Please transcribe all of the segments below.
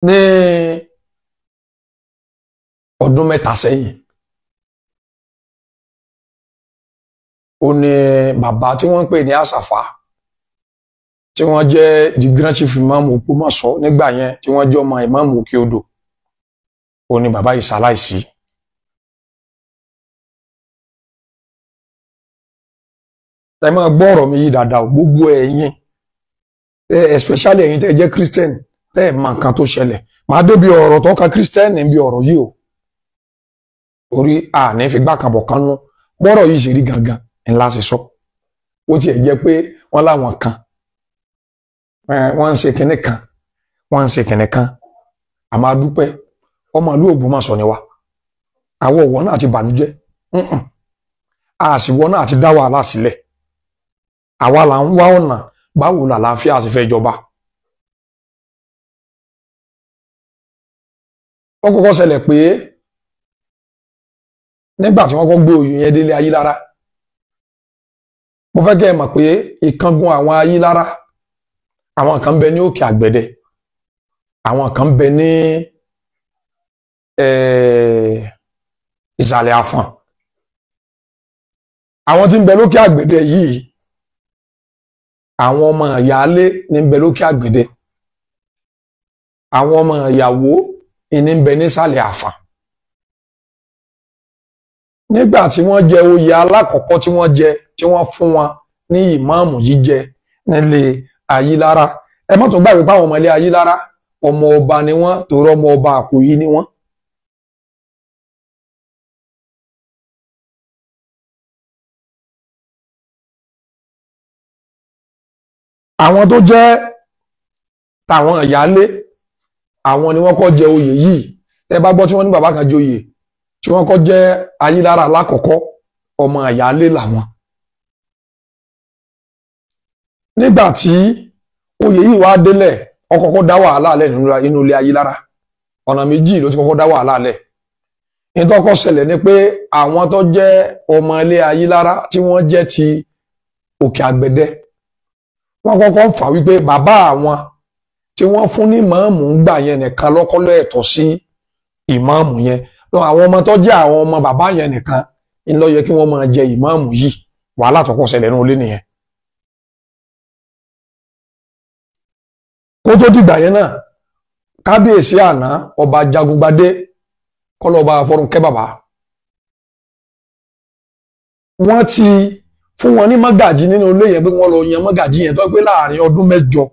Ní ọdún 3 sẹ́yìn, ó ní bàbá tí wọ́n ń pè ní Àsàfà, tí wọ́n jẹ́ the grand chief imam Ògbómọ̀ṣọ́ nígbà yẹn, tí wọ́n jẹ́ ọmọ imam Òkè Odò, ó ní bàbá yìí ṣaláìsí. Ẹ máa gbọ́ ọ̀rọ̀ mi yìí dáadáa, gbogbo ẹ̀yin, especially ẹ̀yin tẹ́ ẹ jẹ́ Christian, tẹ́ ẹ mọ nǹkan tó ṣẹlẹ̀. Màá débi ọ̀rọ̀ tó kan Christian níbi ọ̀rọ̀ yìí o, orí àní figbá kan bọ̀ kan nú. Bọ́rọ̀ yìí ṣe rí gangan ńlá ṣe sọ. Ó tiẹ̀ jẹ́ pé wọ́n láwọn kan wọ́n ń ṣe kinní kan, wọ́n ń ṣe kinní kan. Àmọ́ a dúpẹ́, ọmọ ìlú Ògbómọ̀ṣọ́ ni wa. Àwọn ọ̀wọ́ náà ti bànújẹ́, àṣìwọ́ náà ti dá wàhálà sílẹ̀. Àwa là ń wá ọ̀nà báwo làlàáfíà sì fẹ́ jọba. Ó kọ́kọ́ ṣẹlẹ̀ pé nígbà tí wọ́n kọ́ gbé oyè yẹn délé Ayílára, mo fẹ́ kẹ́ ẹ mọ̀ pé ìkángun àwọn Ayílára, àwọn kan bẹ ní Òkè Àgbẹ̀dẹ, àwọn kan bẹ ní Ìsàlẹ̀ Àfọ̀n. Àwọn tí ń bẹ lókè Àgbẹ̀dẹ yìí, àwọn ọmọ ìyáálé ní ń bẹ lókè Àgbẹ̀dẹ, àwọn ọmọ ìyàwó ní ń bẹ nísàlẹ̀ Àfọ̀n. Nígbà tí wọ́n jẹ oyè alákọ̀ọ́kọ́ tí wọ́n jẹ, tí wọ́n fún wọn ní ìmáàmù jíjẹ nílé Ayílára, ẹ má tún gbàgbé páwọn ọmọ ilé Ayílára ọmọ ọba ni wọ́n, torí ọmọ ọba Àkòyí ni wọ́n. Àwọn tó jẹ́ tàwọn ìyáálé, àwọn ni wọ́n kọ́ jẹ oyè yìí. Tẹ́ bá gbọ́ tí wọ́n ní bàbá kan jẹ oyè tí wọ́n kọ́ jẹ́ Ayílára alákọ̀ọ́kọ́, ọmọ ìyáálé làwọn. Nígbà tí oyè yìí wá délẹ̀, ó kọ́kọ́ dá wàhálà lẹ̀ nínú ilé Ayílára. Ọ̀nà méjì ló ti kọ́kọ́ dá wàhálà lẹ̀. Ní tó kọ́ ṣẹlẹ̀ ni pé àwọn tó jẹ́ ọmọ ilé Ayílára tí wọ́n jẹ́ ti Òkè Àgbẹ̀dẹ, wọ́n kọ́kọ́ fà wípé bàbá àwọn tí wọ́n fún ní ìmáàmù ń gbà yẹn nìkan lọ́kọ́lọ́ ẹ̀tọ́ sí ìmáàmù yẹn. Lọ àwọn ọmọ tó jẹ́ àwọn ọmọ bàbá yẹn nìkan ń lọ yẹ kí wọ́n máa jẹ ìmáàmù yìí. Wàhálà tó kọ́ ṣẹlẹ̀ nínú ilé nìyẹn. Kó tó dìgbà yẹn náà, kábíyèsí àná ọba Jagungbadé, kọlọba Fọrúnkẹ́ bàbá, wọ́n ti fún wọn ní mọ́gàjí nínú ilé yẹn pé wọ́n lọ yan mọ́gàjí yẹn, tó pé láàrin ọdún 8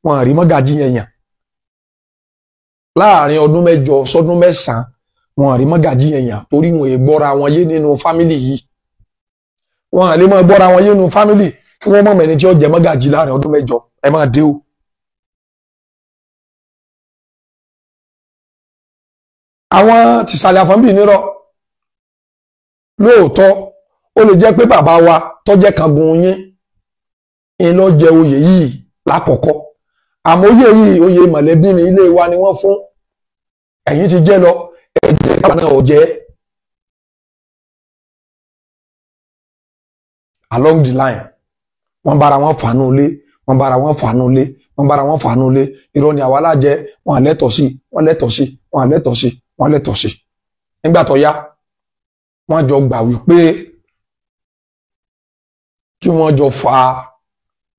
wọn rí mọ́gàjí yẹn yàn. Láàrin ọdún 8 sọdún 9 wọn rí mọ́gàjí yẹn yàn, torí wọn è gbọ́ra wọn yé nínú fámìlì yìí. Wọn à lè máa gbọ́ra wọn yé nínú fámìlì kí wọ́n mọ̀ mẹ́ni tí ó jẹ mọ́gàjí láàrin ọdún 8. Ẹ máa dé o. Àwọn tìsàlẹ̀ Àfọ̀n bíi nírọ̀ lóòótọ́, ó lè jẹ́ pé bàbá wa tó jẹ́ kángun yín ń lọ jẹ oyè yìí lákọ̀ọ́kọ́, àmọ́ oyè yìí oyè mọ̀lẹ́bí ni, ilé wa ni wọ́n fún, ẹ̀yin ti jẹ́ lọ, ẹ̀jẹ̀ káwa náà ò jẹ́. Along the line, wọ́n bára wọn fàánú lé, wọ́n bára wọn fàánú lé, wọ́n bára wọn fàánú lé. Irọ́ ni àwa lájẹ, wọ́n lẹ́tọ̀ọ́ sí, wọ́n lẹ́tọ̀ọ́ sí, wọ́n lẹ́tọ̀ọ́ sí, wọ́n lẹ́tọ̀ọ́ sí. Nígbà tó yá, wọ́n jọ gbà wípé kí wọ́n jọ fa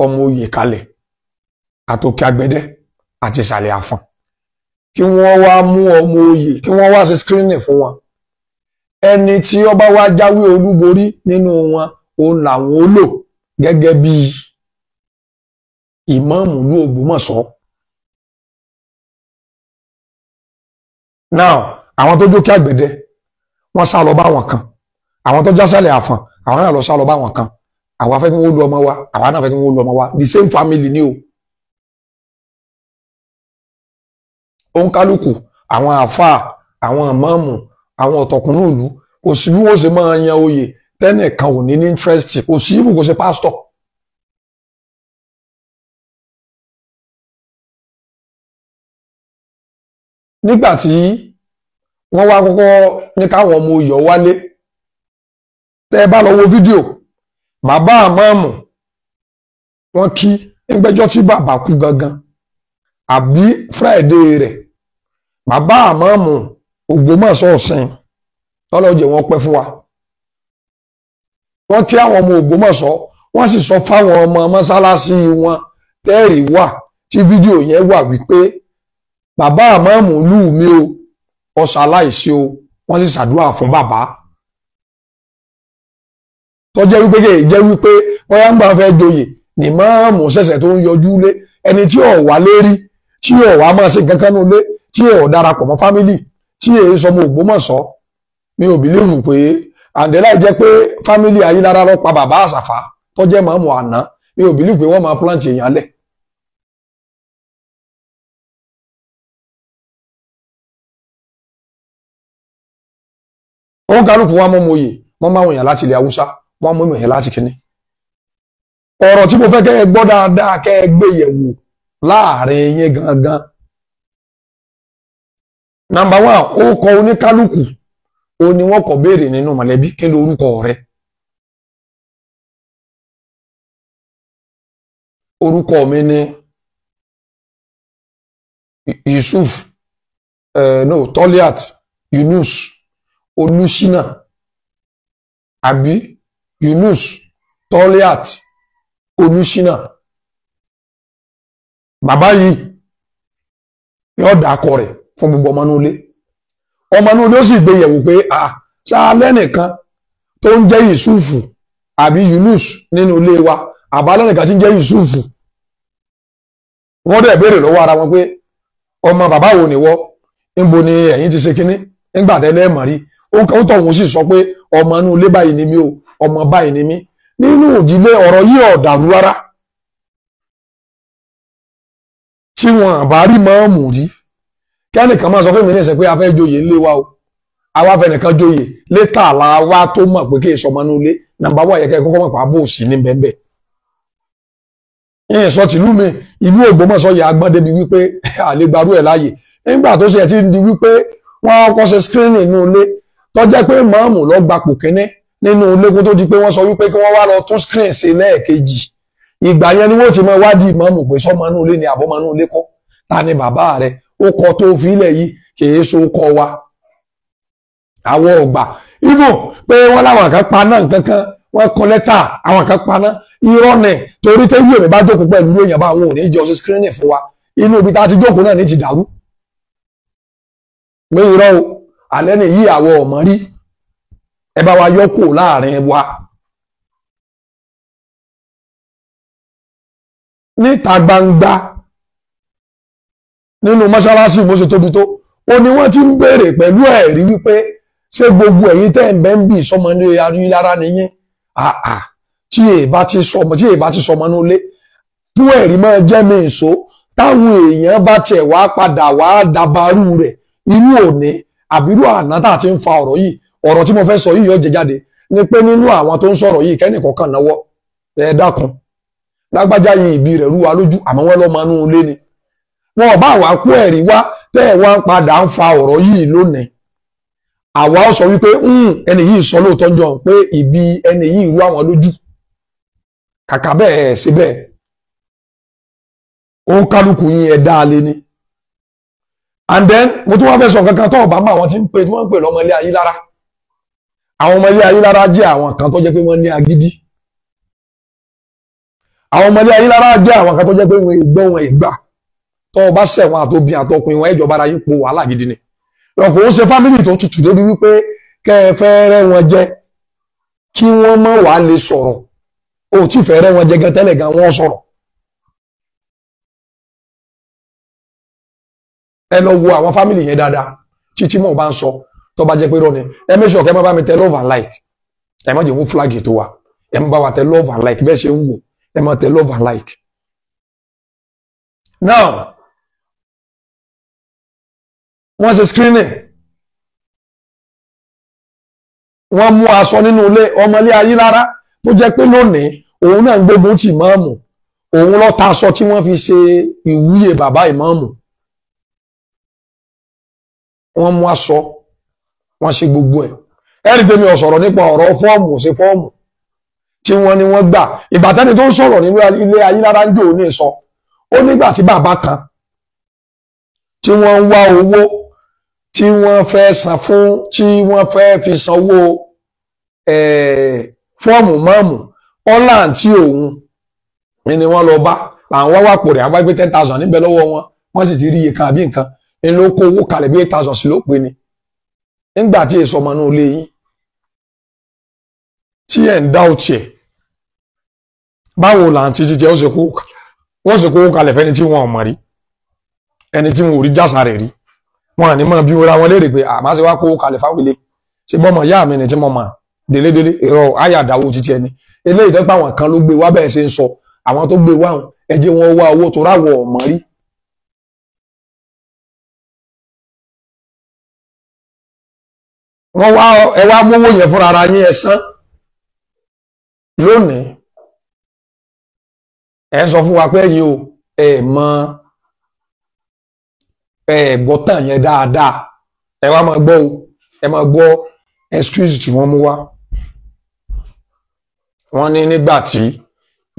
ọmọ oyè kalẹ̀ àtòkè Àgbẹ̀dẹ àti Ìsàlẹ̀ Àfọ̀n, kí wọ́n wá mú ọmọ oyè, kí wọ́n wá ṣe screening fún wọn. Ẹni tí ó bá wá jáwé olúborí nínú wọn, òun làwọn ó lò gẹ́gẹ́ bí ìmáàmù ìlú Ògbómọ̀ṣọ́. Now, àwọn tó jókè Àgbẹ̀dẹ wọ́n sá lọ bá wọn kan, àwọn tó jásàlẹ̀ Àfọ̀n àwọn náà lọ sá lọ bá wọn kan. Àwa fẹ́ kí wọ́n lu ọmọ wa, àwa náà fẹ́ kí wọ́n lu ọmọ wa, the same family ni o. Òǹkálùkù àwọn àfáà, àwọn ìmáàmù, àwọn ọ̀tọ̀kùnrin ìlú, kò sí bí wọ́n ṣe máa yan oyè tẹ́nìkan ò ní ní interest, kò sí ibù kò sí pásítọ̀. Nígbà tí wọ́n wá kọ́kọ́ ní káwọn ọmọ oyè wálé, tẹ́ ẹ bá lọ wo fídíò bàbá àmọ́ọ̀mù, wọ́n kí nígbẹ́jọ́ tí bàbá kú gangan àbí Friday rẹ̀ Bàbá àmọ́ọ̀mù Ògbómọ̀ṣọ́ ọ̀sìn tọ́lọ́ jẹ́ wọ́n pẹ́ fún wa. Wọ́n kí àwọn ọmọ Ògbómọ̀ṣọ́, wọ́n sì sọ fáwọn ọmọ mọ́sálásí wọn tẹ́ẹ̀rì wà tí fídíò yẹn wà wípé bàbá àmọ́ọ̀mù lù mí o, ọ̀sà aláìsí o. Wọ́n sì ṣàdúrà fún bàbá. Tó jẹ́ wípé kì í jẹ́ wípé wọ́n yá ń gbà fẹ́ joyè ní máàmù ṣẹ̀ṣẹ̀ tó ń yọjú lé ẹni tí ò wá lérí, tí ò wá máa ṣe kankan nú lé, tí ò darapọ̀ mọ́ fámìlì, tí èyí sọmọ Ògbómọ̀ṣọ́. Mi ò bìlíìfù pé àǹdẹ́láì jẹ́ pé fámìlì Ayílára ló pa bàbá Àṣàfà tó jẹ́ máàmù àná. Mi ò bìlíìfù pé wọ́n máa plant èèyàn lẹ̀. Wọ́n kálukú wọn mọ́ mọ́yè, wọ́n máa wọ̀nyàn láti ilẹ̀ Haúsá, wọ́n mú ìwọ̀nyàn láti kínní. Ọ̀rọ̀ tí mo fẹ́ kẹ́ ẹ gbọ́ dáadáa, kẹ́ ẹ gbé yẹ̀wò láàrin yín gangan. Nàmbà wán, ó kọ oníkálukú, ó ní wọ́n kọ béèrè nínú mọ̀lẹ́bí, kí ló orúkọ rẹ? Orúkọ mi ni Yusuf, no, Toliat Yunus Olúṣínà, àbí Yunus Toliat Olúṣínà. Bàbá yìí yóò dákọ rẹ̀ fún gbogbo ọmọ inú ilé. Ọmọ inú ilé ó sì gbé yẹ̀wò pé à sáà lẹ́nìkan tó ń jẹ́ Yusufu àbí Yunus nínú ilé wa, àbá lẹ́nìkan tí ń jẹ́ Yusufu. Wọ́n dẹ̀ béèrè lọ́wọ́ ara wọn pé ọmọ bàbá wo ni wọ́, níbo ni ẹ̀yin ti ṣe kínní nígbà tẹ́lẹ̀ mọ̀ rí. Ó tọ̀ wọ́n sì sọ pé ọmọ inú ilé báyìí ni mí o, ọmọ báyìí ni mí. Nínú ìdílé ọ̀rọ̀ yìí ò dàrú rárá. Tí wọn bá rí máàmù rí, kẹ́nìkan máa sọ fún mi ní ìsìn pé a fẹ́ joyè ńlé wa o, àwa fẹ́ nìkan joyè létà la wá tó mọ̀ pé kí èso ọmọ inú ilé. Nàmbà wà yẹ kẹ́ kọ́kọ́ mọ̀ pé àbò òsì ní bẹ́ẹ̀. Ìyẹn sọ tìlú mi, ìlú Ògbómọ̀ṣọ́ yà agbọ́n débi wípé àlè gbarú ẹ̀ láàyè. Nígbà tó ṣe ti ń di wípé wọ́n kọ́ ṣe screening nínú ilé, tó jẹ́ pé máàmù lọ gbapò kínní nínú ilé kó tó di pé wọ́n sọ wípé kí wọ́n wá lọ tún screen ṣe lẹ́ẹ̀kejì. Ìgbà yẹn ni wọ́n ti máa wádìí máàmù pé sọ́mọ inú ilé ni àbọ̀mọ inú ilé kọ́, ta ni bàbá rẹ̀, ó kọ tó fi ilẹ̀ yìí kìí so kọ wa. Àwọn ọgbà even pé wọ́n láwọn kan paná nǹkan kan, wọ́n kọ lẹ́tà àwọn kan paná, irọ́ ni. Torí tẹ́lú èmi bá jókòó pẹ̀lú èèyàn bá àwọn ò ní jọ ṣe screening fún wa, inú ibi tá a ti jókòó náà ní ti dàrú. Pé irọ́ o, alẹ́ ni yí àwọ̀ ọ̀mọ́ rí, ẹ bá wa yọ kúrò láàrin wa. Níta gbangba nínú mọ́ṣáláṣí bó ṣe tóbi tó, ó ní wọ́n ti ń béèrè pẹ̀lú ẹ̀rí wípé ṣé gbogbo ẹ̀yin tẹ́ ń bẹ́ ń bì sọmọ ní Ayílára nìyẹn? Àà, tí èèbá ti sọmọ, tí èèbá ti sọmọ nílé, fún ẹ̀rí máa jẹ́ mi ìṣó. Táwọn èèyàn bá tiẹ̀ wá padà wá dabarú rẹ̀ irú òní àbírú àná tá a ti ń fa ọ̀rọ̀ yìí, ọ̀rọ̀ tí mo fẹ́ sọ yìí yóò jẹ jáde ni pé nínú àwọn tó ń sọ̀rọ̀ yìí kẹ́nìkọ̀ọ̀kan náwó ẹ dákun, lágbájá yìí ìbí rẹ̀ rú wa lójú, àmọ́ wọ́n lọ́mọ inú ilé ni. Wọn ò bá wá kó ẹ̀rí wá tẹ́ ẹ̀ wá ń padà ń fa ọ̀rọ̀ yìí lónìí. Àwa ó sọ wípé ẹni yìí sọ lóòótọ́ jọ pé ìbí ẹni yìí rú àwọn lójú. Kàkà bẹ́ẹ̀ ṣe bẹ́ẹ̀, ó ń kálukú yín ẹ̀ dá a lé ní. And then mo tún wá fẹ́ sọ kankan tó ọ̀bá mọ́ àwọn tí ń pè tí wọ́n ń pè lọ́mọ ilé Ayílára. Àwọn ọmọ ilé Ayílára jẹ́ àwọn kan tó jẹ́ pé wọ́n ní agídí. Àwọn ọmọ ilé Ayílára jẹ́ àwọn kan tó jẹ́ pé wọ́n gbọ́ wọn ìgbà. Tó o bá ṣẹ̀wọ̀n àtòbí àtọkùnrin wọn ẹ̀jọba ara yín po wàhálà gidi ni. Lọ́kùn ó ṣe fámìlì tó tutù débi wípé kẹ́ ẹ fẹ́ rẹ́ wọn jẹ kí wọ́n má wàá lè sọ̀rọ̀. O tí fẹ́ rẹ́ wọn jẹ gan tẹ́lẹ̀ gan wọ́n sọ̀rọ̀. Ẹ lọ wo àwọn fámìlì yẹn dáadáa títí mò ń bá ń sọ tó bá jẹ́ pé rọ ni. Ẹ make sure kẹ́ má bá mi tẹ love and like. Ẹ má jẹ́ wọ́n flag tó wa. Ẹ má bá wa tẹ love and like bẹ́ẹ̀ ṣe ń wò. Ẹ má tẹ love and like. Now, wọ́n ṣe screening. Wọ́n mú aṣọ nínú ilé ọmọlé Ayílára tó jẹ́ pé lónìí òun náà ń gbógun ti ìmáàmù. Òun ló ta aṣọ tí wọ́n fi ṣe ìwúyè bàbá ìmáàmù. Wọ́n mú aṣọ, wọ́n ṣe gbogbo ẹ̀. Ẹ rí pé mi ò sọ̀rọ̀ nípa ọ̀rọ̀ fọ́ọ̀mù ṣe fọ́ọ̀mù tí wọ́n ní wọ́n gbà. Ìbátẹ́ni tó ń sọ̀rọ̀ nínú ilé Ayílára ń jò ní sọ. Ó nígbà tí bàbá kan tí wọ́n ń wá owó tí wọ́n fẹ́ san fún, tí wọ́n fẹ́ fi sanwó fọ́ọ̀mù mọ́ọ̀mù ọ̀là àǹtí òun ni wọ́n lọ bá làwọn wá wà pò rẹ̀, àwọn bá gbé 10,000 níbẹ̀ lọ́wọ́ wọn, wọ́n sì ti rí iye kan àbí nǹkan ní ló kó owó kalẹ̀ bí 8,000 sí ló pé ni. Nígbà tí èso ọmọ inú ilé yín tí ẹ̀ ń dá òtí ẹ̀, báwo làǹtí jíjẹ ó sì kó owó kalẹ̀ fẹ́ni tí wọn ò mọ̀ rí, ẹni tí wọn ò rí jásà rẹ̀ rí, wọn àní máa bí wọra wọn léèrè pé àmá ṣe wá kó owó kalẹ̀ fáwọn ilé ṣe bọ́mọ ìyá mi ni tí mo mọ̀ délédélé èrò àyàdáwó títí ẹni eléyìí tó pa àwọn kan ló gbé wá bẹ́ẹ̀ ṣe ń sọ, àwọn tó gbé wá ẹ jẹ́ wọn wá owó tó ráwọ̀ ọ̀mọ́ rí. Wọ́n wá ẹ wá mówó yẹn fúnra ara yín ẹ san lónìí. Ẹ sọ fún wa pé ẹ̀yin o ẹ mọ ẹ gbọ́ tàn yẹn dáadáa, ẹ wá máa gbọ́ o, ẹ máa gbọ́ excuse tí wọ́n mú wá. Wọ́n ní nígbà tí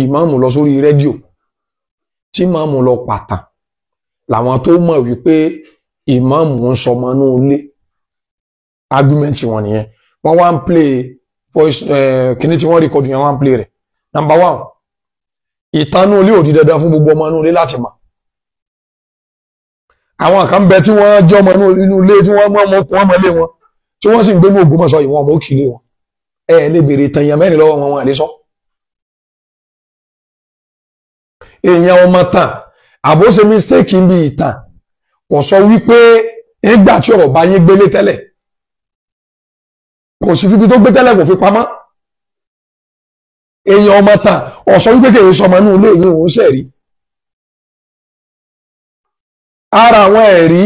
ìmáàmù lọ sórí rédíò tí ìmáàmù lọ pàtàn làwọn tó mọ̀ wípé ìmáàmù ń sọmọ inú ilé, argument wọn nìyẹn. Wọ́n wá ń play voice kíní tí wọ́n record yẹn, wọ́n ń play rẹ̀. Number one, ìtanú ilé ò di dandan fún gbogbo ọmọ inú ilé láti mọ̀. Àwọn kan bẹ tí wọ́n jẹ́ ọmọ inú ilé tí wọ́n mọ̀ wọ́n mọ̀ ilé wọn, tí wọ́n sì ń gbé ní Ògbómọ̀ṣọ́ ìwọ̀n ọmọ òkìlé wọn. Ẹ lè béèrè ìtàn èèyàn mẹ́rin lọ́wọ́ wọn, wọn lè sọ. Èèyàn ọmọ tàn àbó ṣe mistake ń bi ìtàn, kò sọ wípé nígbà tí ọ̀rọ̀ bá yín gbélé tẹ́lẹ̀, kò sí fífi tó gbé tẹ́lẹ̀ kò fi pamọ́. Èèyàn ọmọ tàn ọ̀sọ́ wípé kèrè sọmọ inú ilé yìí òun sẹ̀rí. Ara àwọn ẹ̀rí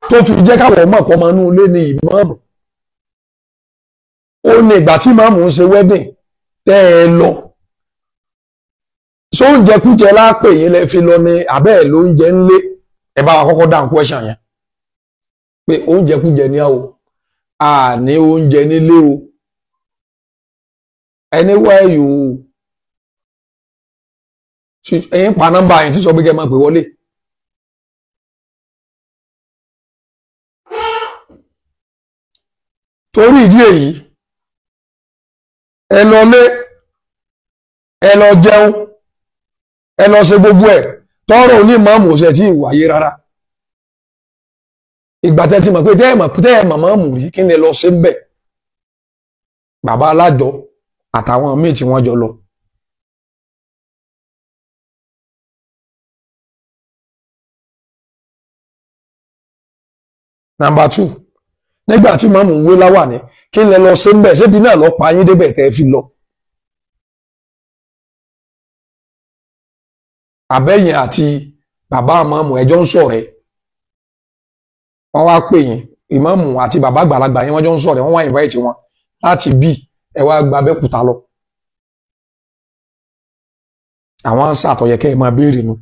tó fi jẹ́ káwọn ọmọ ọ̀pọ̀ ọmọ inú ilé ni ìmáàmù. Ó ní ìgbà tí ìmáàmù ń ṣe wedding tẹ́ ẹ lọ. Sóúnjẹ kújẹ lápè yín lẹ fi lọ ní abẹ́ ẹ̀ lóúnjẹ ńlé? Ẹ bá wa kọ́kọ́ dáhùn question yẹn pé oúnjẹ kújẹ ní o, a ní oúnjẹ nílé o. Anywhere you ẹ̀yin pa nọ́mbà yẹn tí sọ pé kẹ́ máa pè wọlé. Torí ìdí èyí ẹ lọ lé, ẹ lọ jẹun, ẹ lọ ṣe gbogbo ẹ, tọrọ ní mọ́mù ọ̀sẹ̀ tí ìwàyé rárá. Ìgbà tẹ́ ti mọ̀ pé tẹ́ ẹ̀ mọ̀ mọ́mù rí, kí ni ẹ lọ ṣe ń bẹ̀? Bàbá alájọ àtàwọn míì tí wọ́n jọ lọ. Nàmbà 2, nígbà tí mọ́mù ń wé láwàní, kí ni ẹ lọ ṣe ń bẹ̀? Ṣébi náà lọ pa yín débẹ̀ tẹ́ fi lọ? Àbẹ́yìn àti bàbá ìmáàmù ẹjọ́ ń sọ̀rẹ́, wọ́n wá pè yín, ìmáàmù àti bàbá àgbàlagbà yín wọ́n jọ ń sọ̀rẹ́, wọ́n wá invite wọn láti bí ẹ wá gba Abẹ́òkúta lọ. Àwọn ń sàtọ̀yẹ kẹ́ ẹ máa béèrè nu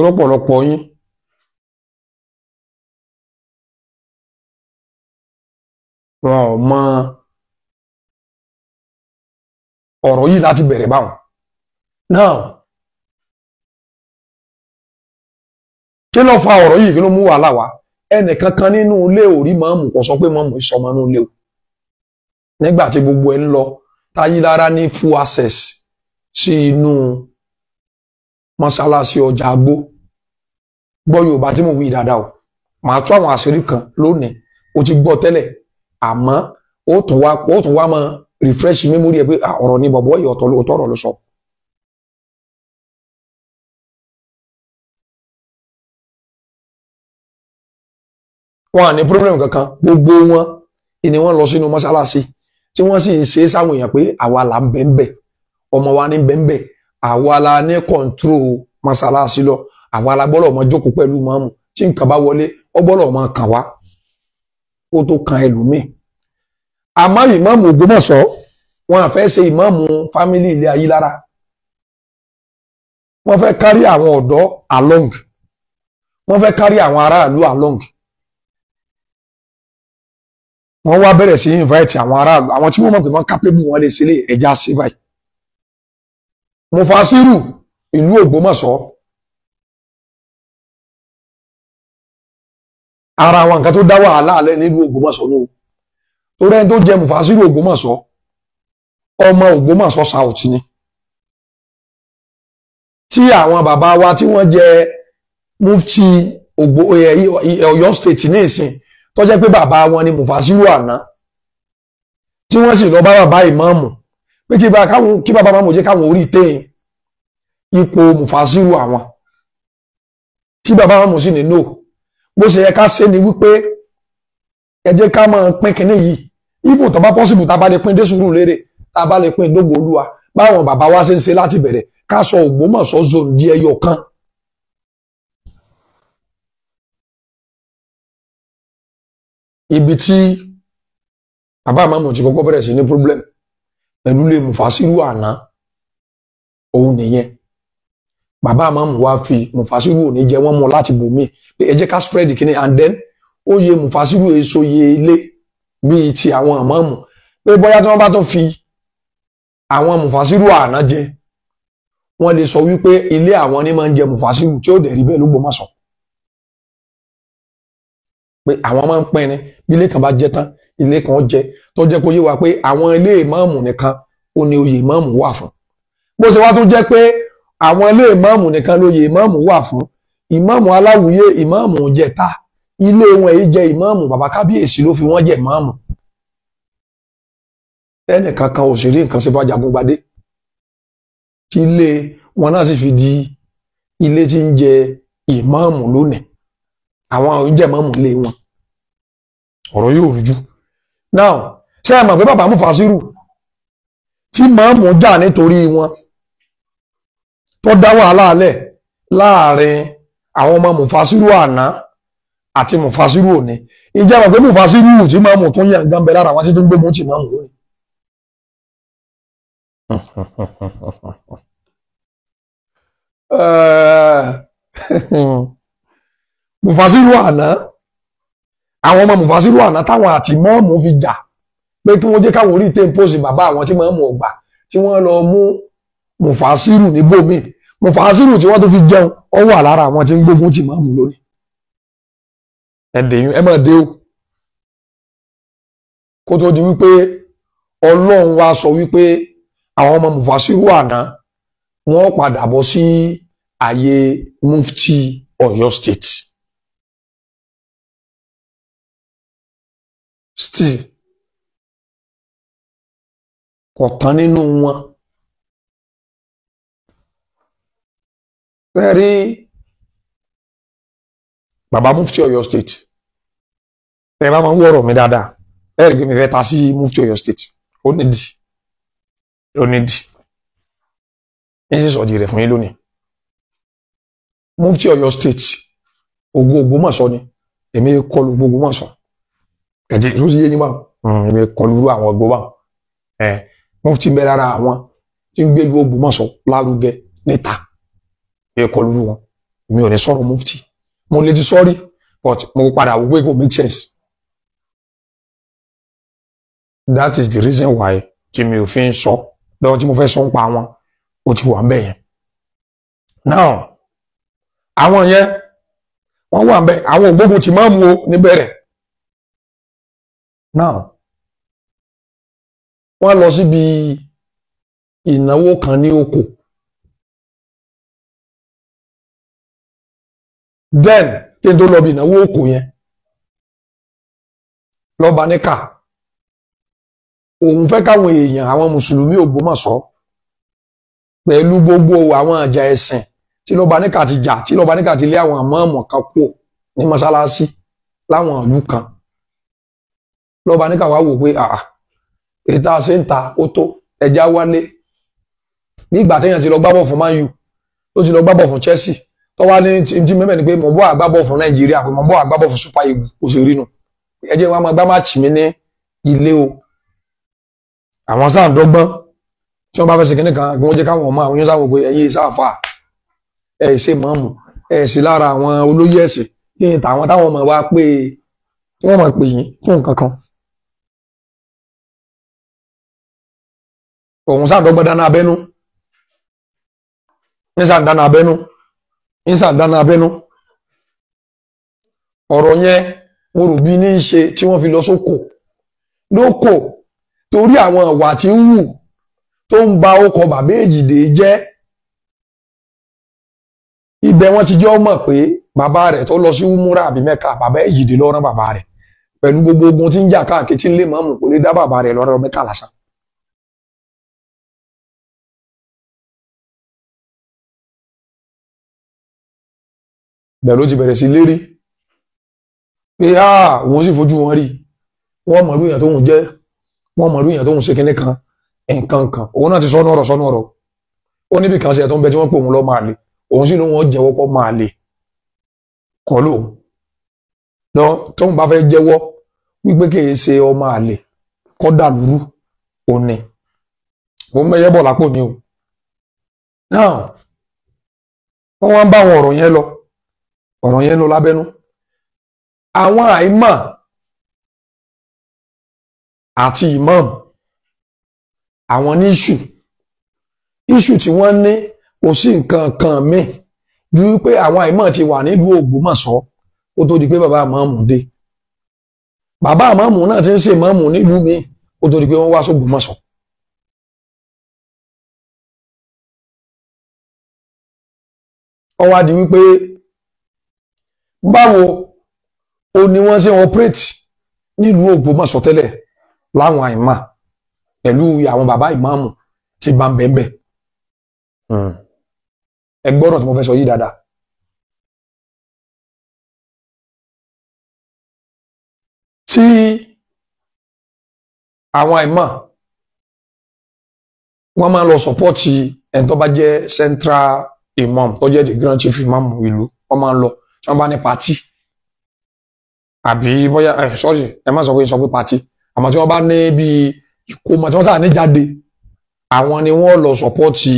lọ́pọ̀lọpọ̀ yín. Wọn ò mọ ọ̀rọ̀ yìí láti bẹ̀rẹ̀ báwọn. Now, kí ló fa ọ̀rọ̀ yìí, kí ló mú wàhálà wá? Ẹnìkankan nínú ilé ò rí mọ́mù, kò sọ pé mọ́mù ìsọmọ nínú ilé o. Nígbà tí gbogbo ẹ ń lọ, Táyílára ní full access sí inú mọ́sálásí ọjà agbó. Gbọ́ Yorùbá tí mo wí dáadáa o, màá tú àwọn àṣírí kan lónìí, o ti gbọ́ tẹ́lẹ̀, àmọ́ ó tún wá máa refresh memory ẹ pé ọ̀rọ̀ ni bọ̀bọ̀ yìí ọ̀tọ̀ ọ̀rọ̀ ló sọ. Wọn à ní problem kankan, gbogbo wọn ni wọ́n lọ sínú mọ́sálásí tí wọ́n sì ń ṣe sáwọn èèyàn pé àwa là ń bẹ́ńbẹ́, ọmọ wa ní bẹ́ńbẹ́, àwa la ní control mọ́sálásí lọ, àwa la gbọ́dọ̀ mọ jókòó pẹ̀lú mọ́mù, tí nǹkan bá wọlé ó gbọ́dọ̀ mọ kàn wá kó tó kan ẹlòmíì. Àmọ́ ìmáàmù Ògbómọ̀ṣọ́ wọn à fẹ́ ṣe ìmáàmù fámílì ilé ayé lára, wọ́n fẹ́ kárí àwọn ọ̀dọ́ along, wọ́n fẹ́ kárí àwọn aráàlú along. Wọ́n wá bẹ̀rẹ̀ sí invite àwọn aráàlú, àwọn tí wọ́n mọ̀ pé wọ́n capable, wọn lè sílé ẹja sí báyìí. Mufasiru ìlú Ògbómọ̀ṣọ́ Ara àwọn nǹkan tó dá wàhálà alẹ́ nílùú Ògbómọ̀ṣọ́ nù. Torí ẹni tó jẹ Mufasiru Ògbómọ̀ṣọ́, ọmọ Ògbómọ̀ṣọ́ South ni. Tí àwọn bàbá wa tí wọ́n jẹ mufti Ọ̀yọ́ State ní ìsìn, tó jẹ́ pé bàbá wọn ni Mufasiru àná, tí wọ́n sì lọ bá bàbá ìmáàmù pé kí bàbá máàmù jẹ́ káwọn orí tẹ́yìn ipò Mufasiru àwọn, tí bàbá máàmù sì ní no. Bó ṣe yẹ ká ṣe ni wípé ẹ jẹ́ ká máa pín kinní yìí, ifò tó bá pọ́sibù tá a bá lè pín dé Sùúrùlérè, tá a bá lè pín dógò Olúwa, báwọn bàbá wa ṣe ń ṣe láti bẹ̀rẹ̀, ká sọ Ògbómọ̀ṣọ́ zone di ẹyọ kan. Ibi tí bàbá àmàmù ti kọ́kọ́ bẹ̀rẹ̀ sí ní problem pẹ̀lú lè Mufasiru àná òun nìyẹn. Bàbá àmàmù wá fi Mufasiru òní jẹ wọ́n mú láti bòmí pé ẹ jẹ́ ká spread kìíní, and then ó yẹ Mufasiru èso yẹ ilé bíi ti àwọn àmàmù, pé bóyá tí wọ́n bá tún fi àwọn Mufasiru àná jẹ, wọ́n lè sọ wípé ilé àwọn ní máa ń jẹ Mufasiru, tí ó dẹ̀ rí bẹ́ẹ̀ l'Ógbómọ̀ṣọ́, pé àwọn máa ń pín ni, bí ilé kan bá jẹ tán ilé kan jẹ, tó jẹ́ kó yé wa pé àwọn ilé ìmáàmù nìkan ó ní oyè ìmáàmù wà fún. Bó ṣe wá tún jẹ́ pé àwọn ilé ìmáàmù nìkan lóyè ìmáàmù wà fún, ìmáàmù aláwùyé, ìmáàmù jẹta, ilé wọn èyí jẹ ìmáàmù, bàbá kábíyèsí ló fi wọ́n jẹ ìmáàmù. Ẹnìkan kan ò sì rí nǹkan ṣe fàjàgùngbadé, tí ilé wọn náà sì fi di ilé tí ń jẹ ìmáàmù lónìí, àwọn oúnjẹ ìmáàmù lé wọn. Ọ̀rọ̀ yóò rújú. Now, ṣé ẹ mọ̀ pé bàbá Mufasiru tí ìmáàmù jà nítorí wọn, tó dá wàhálà alẹ̀ láàrin àwọn ọmọ Mufasiru àná àti Mufasiru òní, ìjẹ́ mọ̀ pé Mufasiru tí ìmáàmù tó yàn gan bẹ lára àwọn tí tó ń gbógun ti ìmáàmù lónìí. Mufasiru àná, àwọn ọmọ Mufasiru àná táwọn àti mọ́ọ̀mù fi jà pé kí wọ́n jẹ́ káwọn orí tẹ́ḿpọ́sì bàbá àwọn tí mọ́ọ̀mù ọgbà, tí wọ́n lọ mú Mufasiru níbòmí, Mufasiru tí wọ́n tó fi jẹun ó wà lára àwọn tí ń gbógun ti mọ́ọ̀mù lónìí. Ẹ̀dẹ̀yìn ẹ máa dé o, kó tó di wípé Ọlọ́run wá sọ wípé àwọn ọmọ Mufasiru àná wọ́n padà bọ́ sí àyè mufti Ọ̀yọ́ State. Still kò tán nínú wọn. Ẹ rí bàbá mufti Ọ̀yọ́ State, ẹ bá máa ń wọ̀rọ̀ mi dáadáa, ẹ rí pé mi fẹ́ ta sí mufti Ọ̀yọ́ State, ó nídìí, ó nídìí, ní sì sọ̀dí rẹ̀ fún yín lónìí. Mufti Ọ̀yọ́ State ògo Ògbómọ̀ṣọ́ ni, èmi kọlu gbogbo Ògbómọ̀ṣọ́, ẹ̀jẹ̀ tó ti yé yín báwọn, èmi kọlu irú àwọn ọgbọ́n báwọn. Mufti ń bẹ lára àwọn tí ń gbé lu Ògbómọ̀ṣọ́ lárugẹ níta, èmi kọlu irú wọn, èmi ò ní sọ̀rọ̀ mufti, mo lè ti sọ́rí, but mo padà wò pé kò make sense. That is the reason why tí mi ò fi ń sọ lọ́wọ́ tí mo fẹ́ sọ ń pa wọn, ó ti wà ń bẹ̀ yẹn. Now, àwọn yẹn wọ́n wà ń bẹ̀, àwọn ògbógun ti máa ń mú o níbẹ̀rẹ̀. Now, wọ́n lọ síbi ìnáwó kan ní oko. Then kí n tó lọ bí ìnáwó oko yẹn, lọ́ba níkà òun fẹ́ káwọn èèyàn, àwọn mùsùlùmí Ògbómọ̀ṣọ́, pẹ̀lú gbogbo àwọn àjà ẹ̀sìn tí lọ́ba níkà ti jà, tí lọ́ba níkà ti lé àwọn àmọ́ọ̀mọ̀ kan kúò ní mọ́sálásí láwọn ìlú kan, lọ́ba níkà wá wò pé àà ètò àṣẹ ń ta ó tó, ẹja wálé. Nígbà téèyàn ti lọ gbábọ̀ fún Man U, tó ti lọ gbábọ̀ fún Chelsea, tó wá ní tí mẹ́mẹ́ ni pé mò ń bọ́ àgbábọ̀ fún Nàìjíríà, pé mò ń bọ́ àgbábọ̀ fún Super Eagles, kò sì rí nu, ẹ jẹ́ wọn máa gbá máàcì mi ní ilé o. Àwọn sáà dọ́gbọ́n tí wọ́n bá fẹ́ ṣe kinní kan, kí wọ́n jẹ́ káwọn ọmọ àwọn yóò sáwọn pé ẹ̀yin sáfà, ẹ̀ ṣe mọ́ọ̀mù, ẹ̀ sì lára àwọn olóyè ẹ̀sìn, kí ni tàwọn táwọn ọmọ wa pé tí wọ́n máa pè yín fún nǹkan kan. Òun sáà dọ́gbọ́n dáná abẹ́nú, ní sáà dáná abẹ́nú, ní sáà dáná abẹ́nú. Ọ̀rọ̀ yẹn Mo rò bí ní í ṣe tí wọ́n fi lọ sóko lóko torí àwọn ìwà tí ń wù tó ń ba ọkọ̀ bàbá Èjìdé jẹ́. Ibẹ̀ wọ́n ti jẹ́ ọmọ pé bàbá rẹ̀ tó lọ sí Umura àbí Mẹ́ka, bàbá Èjìdé ló rán bàbá rẹ̀ pẹ̀lú gbogbo ogun tí ń jà káàkiri tí ń lé mọ́mù, kò lè dá bàbá rẹ̀ lọ́rọ̀ Mẹ́ka lásán. Bẹ́ẹ̀ ló ti bẹ̀rẹ̀ sí lérí pé òun sì fojú wọn rí, wọ́n mọ̀rú èèyàn tóun jẹ́, wọ́n mọ̀rú èèyàn tóun ṣe kinní kan nǹkan kan. Òun náà ti sọ́nù ọ̀rọ̀ sọ́nù ọ̀rọ̀, ó níbi kan sí ẹ̀ tó ń bẹ tí wọ́n pè òun lọ́ máa lè, òun sì lóun jẹ́wọ́ pọ́ máa lè kọ́ lóun lọ tóun bá fẹ́ jẹ́wọ́ wípé kì í ṣe ọmọ àlè kọ́ dàlúrú òní òun mẹ́yẹ́ bọ̀ lápò ni o. Náà wọ́n wá ń bá àwọn ọ̀rọ̀ yẹn lọ, ọ̀rọ̀ yẹn lọ lábẹ́nú. Àwọn àìmọ̀ àti imam àwọn ní iṣu tí wọ́n ní kò sí nǹkan kan míì ju pé àwọn àìmọ̀ ti wà nílùú Ògbómọ̀ṣọ́ kó tó di pé bàbá àmọ́mù dé. Bàbá àmọ́mù náà ti ń ṣe mọ́mù nílùú mi kó tó di pé wọ́n wá sÓgbómọ̀ṣọ́. Ó wá di wípé báwo ó ní wọ́n ṣe operate nílùú Ògbómọ̀ṣọ́ tẹ́lẹ̀ láwọn àìmọ̀ pẹ̀lú àwọn bàbá ìmáàmù tí bá ń bẹ̀ẹ̀ bẹ̀. Ẹ gbọ́rọ̀ tí mo fẹ́ sọ yìí dáadáa. Tí àwọn àìmọ̀ wọ́n máa ń lọ sọ́pọ́ọ̀tì ẹni tó bá jẹ́ central imam tó jẹ́ the grand chief imam ìlú, wọ́n máa ń lọ tí wọ́n bá ní pàtí àbí bóyá ẹ sọ́ọ̀sì ẹ má sọ pé sọ pé pàtí, àmọ́ tí wọ́n bá ní bíi ìkómọ tí wọ́n sáà ní jáde, àwọn ni wọ́n lọ sọ́pọ́ọ̀tì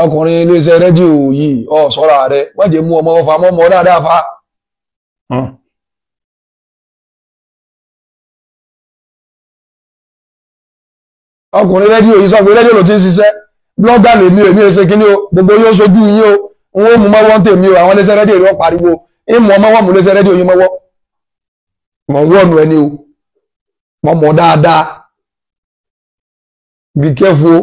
ọkùnrin iléeṣẹ́ rédíò yìí. Ọ sọ́ra rẹ̀, wọ́n jẹ́ mú ọmọ ọfà mọ́ dáadáa fa. Ọkùnrin rédíò yìí sọ pé rédíò ló ti ń ṣiṣẹ́, blọ́gà lèmi èmi ẹsẹ̀ kínní o, gbogbo yóò sojú yín o, n ó mú mọ́wọ́ ń tèmi o. Àwọn iléeṣẹ́ rédíò yìí wọ́n pariwo ń mú ọmọ wọn mú iléeṣẹ́ rédíò yìí mọ́wọ́. Mọ̀ ń wọ̀nù ẹni o, mọ̀ mọ̀ dáadáa, be careful.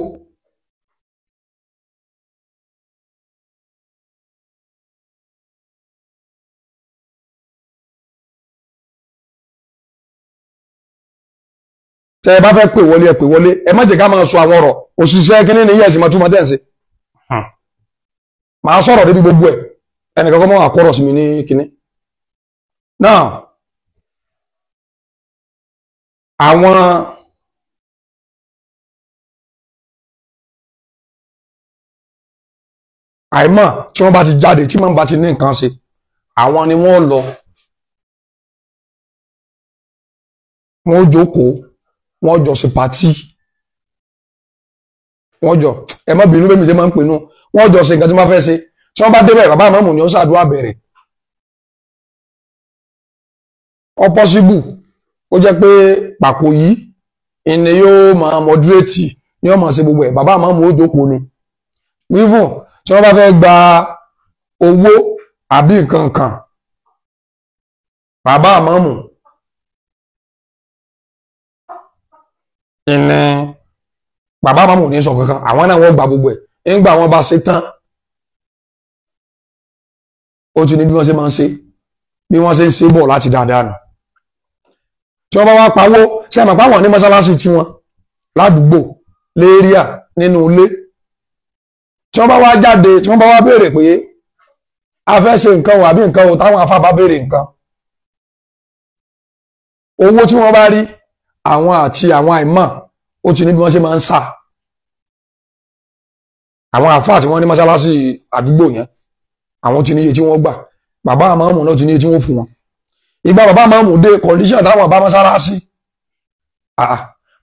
Tẹ ẹ bá fẹ́ pè wọlé, ẹ pè wọlé, ẹ má jẹ́ ká máa sọ àwọn ọ̀rọ̀ òṣìṣẹ́ kínní ní yẹ̀sì máa túmọ̀ tẹ̀sí. Màá sọ̀rọ̀ débi gbogbo ẹ̀, ẹnìkan kọ́ mọ́ àkọ́rọ̀ sí mi ní kínní. Now àwọn àìmọ̀ tí wọ́n bá ti jáde, tí wọ́n bá ti ní nǹkan ṣe, àwọn ni wọ́n lọ, wọ́n jókòó, wọ́n jọ ṣe pàtí, wọ́n jọ, ẹ má bínú bẹ́ẹ̀ mi ṣe máa ń pinnu, wọ́n jọ ṣe nǹkan tí wọ́n fẹ́ ṣe. Tí wọ́n bá débẹ̀, bàbá àmọ́mù ni ó ṣàdúrà bẹ̀rẹ̀. Ó possible ó jẹ́ pé pàkó yìí ìní yóò máa moderate, ni ó máa ṣe gbogbo ẹ̀, bàbá àmọ́mù ó jókòó ni. Even tí wọ́n bá fẹ́ gba owó àbí nǹkan kan, bàbá àmọ́mù ìní bàbá àmọ́mù ní sọ kankan, àwọn náà wọ́n gba gbogbo ẹ̀. Nígbà wọ́n bá ṣe tán, ó ti ní bí wọ́n ṣe máa ń ṣe, bí wọ́n ṣe ń ṣe bọ̀ láti dáadáa nù. Tí wọ́n bá wá pawó, ṣe àmọ̀ páwọn ní mọ́ṣáláṣí tiwọn ládùúgbò léríà nínú ilé, tí wọ́n bá wá jáde, tí wọ́n bá wá béèrè pé a fẹ́ ṣe nǹkan o àbí nǹkan o, táwọn afá bá béèrè nǹkan, owó tí wọ́n bá rí, àwọn àti àwọn àìmọ̀, ó ti ní bí wọ́n ṣe máa ń sà. Àwọn àfáà tí wọ́n ní mọ́ṣáláṣí àdúgbò yẹn, àwọn ti ní iye tí wọ́n gbà, bàbá àmọ́mù náà ti ní iye tí wọ́n fún wọn. Ìgbà bàbá àmọ́mù dé, kọ̀ndíṣàn táwọn bá mọ́ṣáláṣí,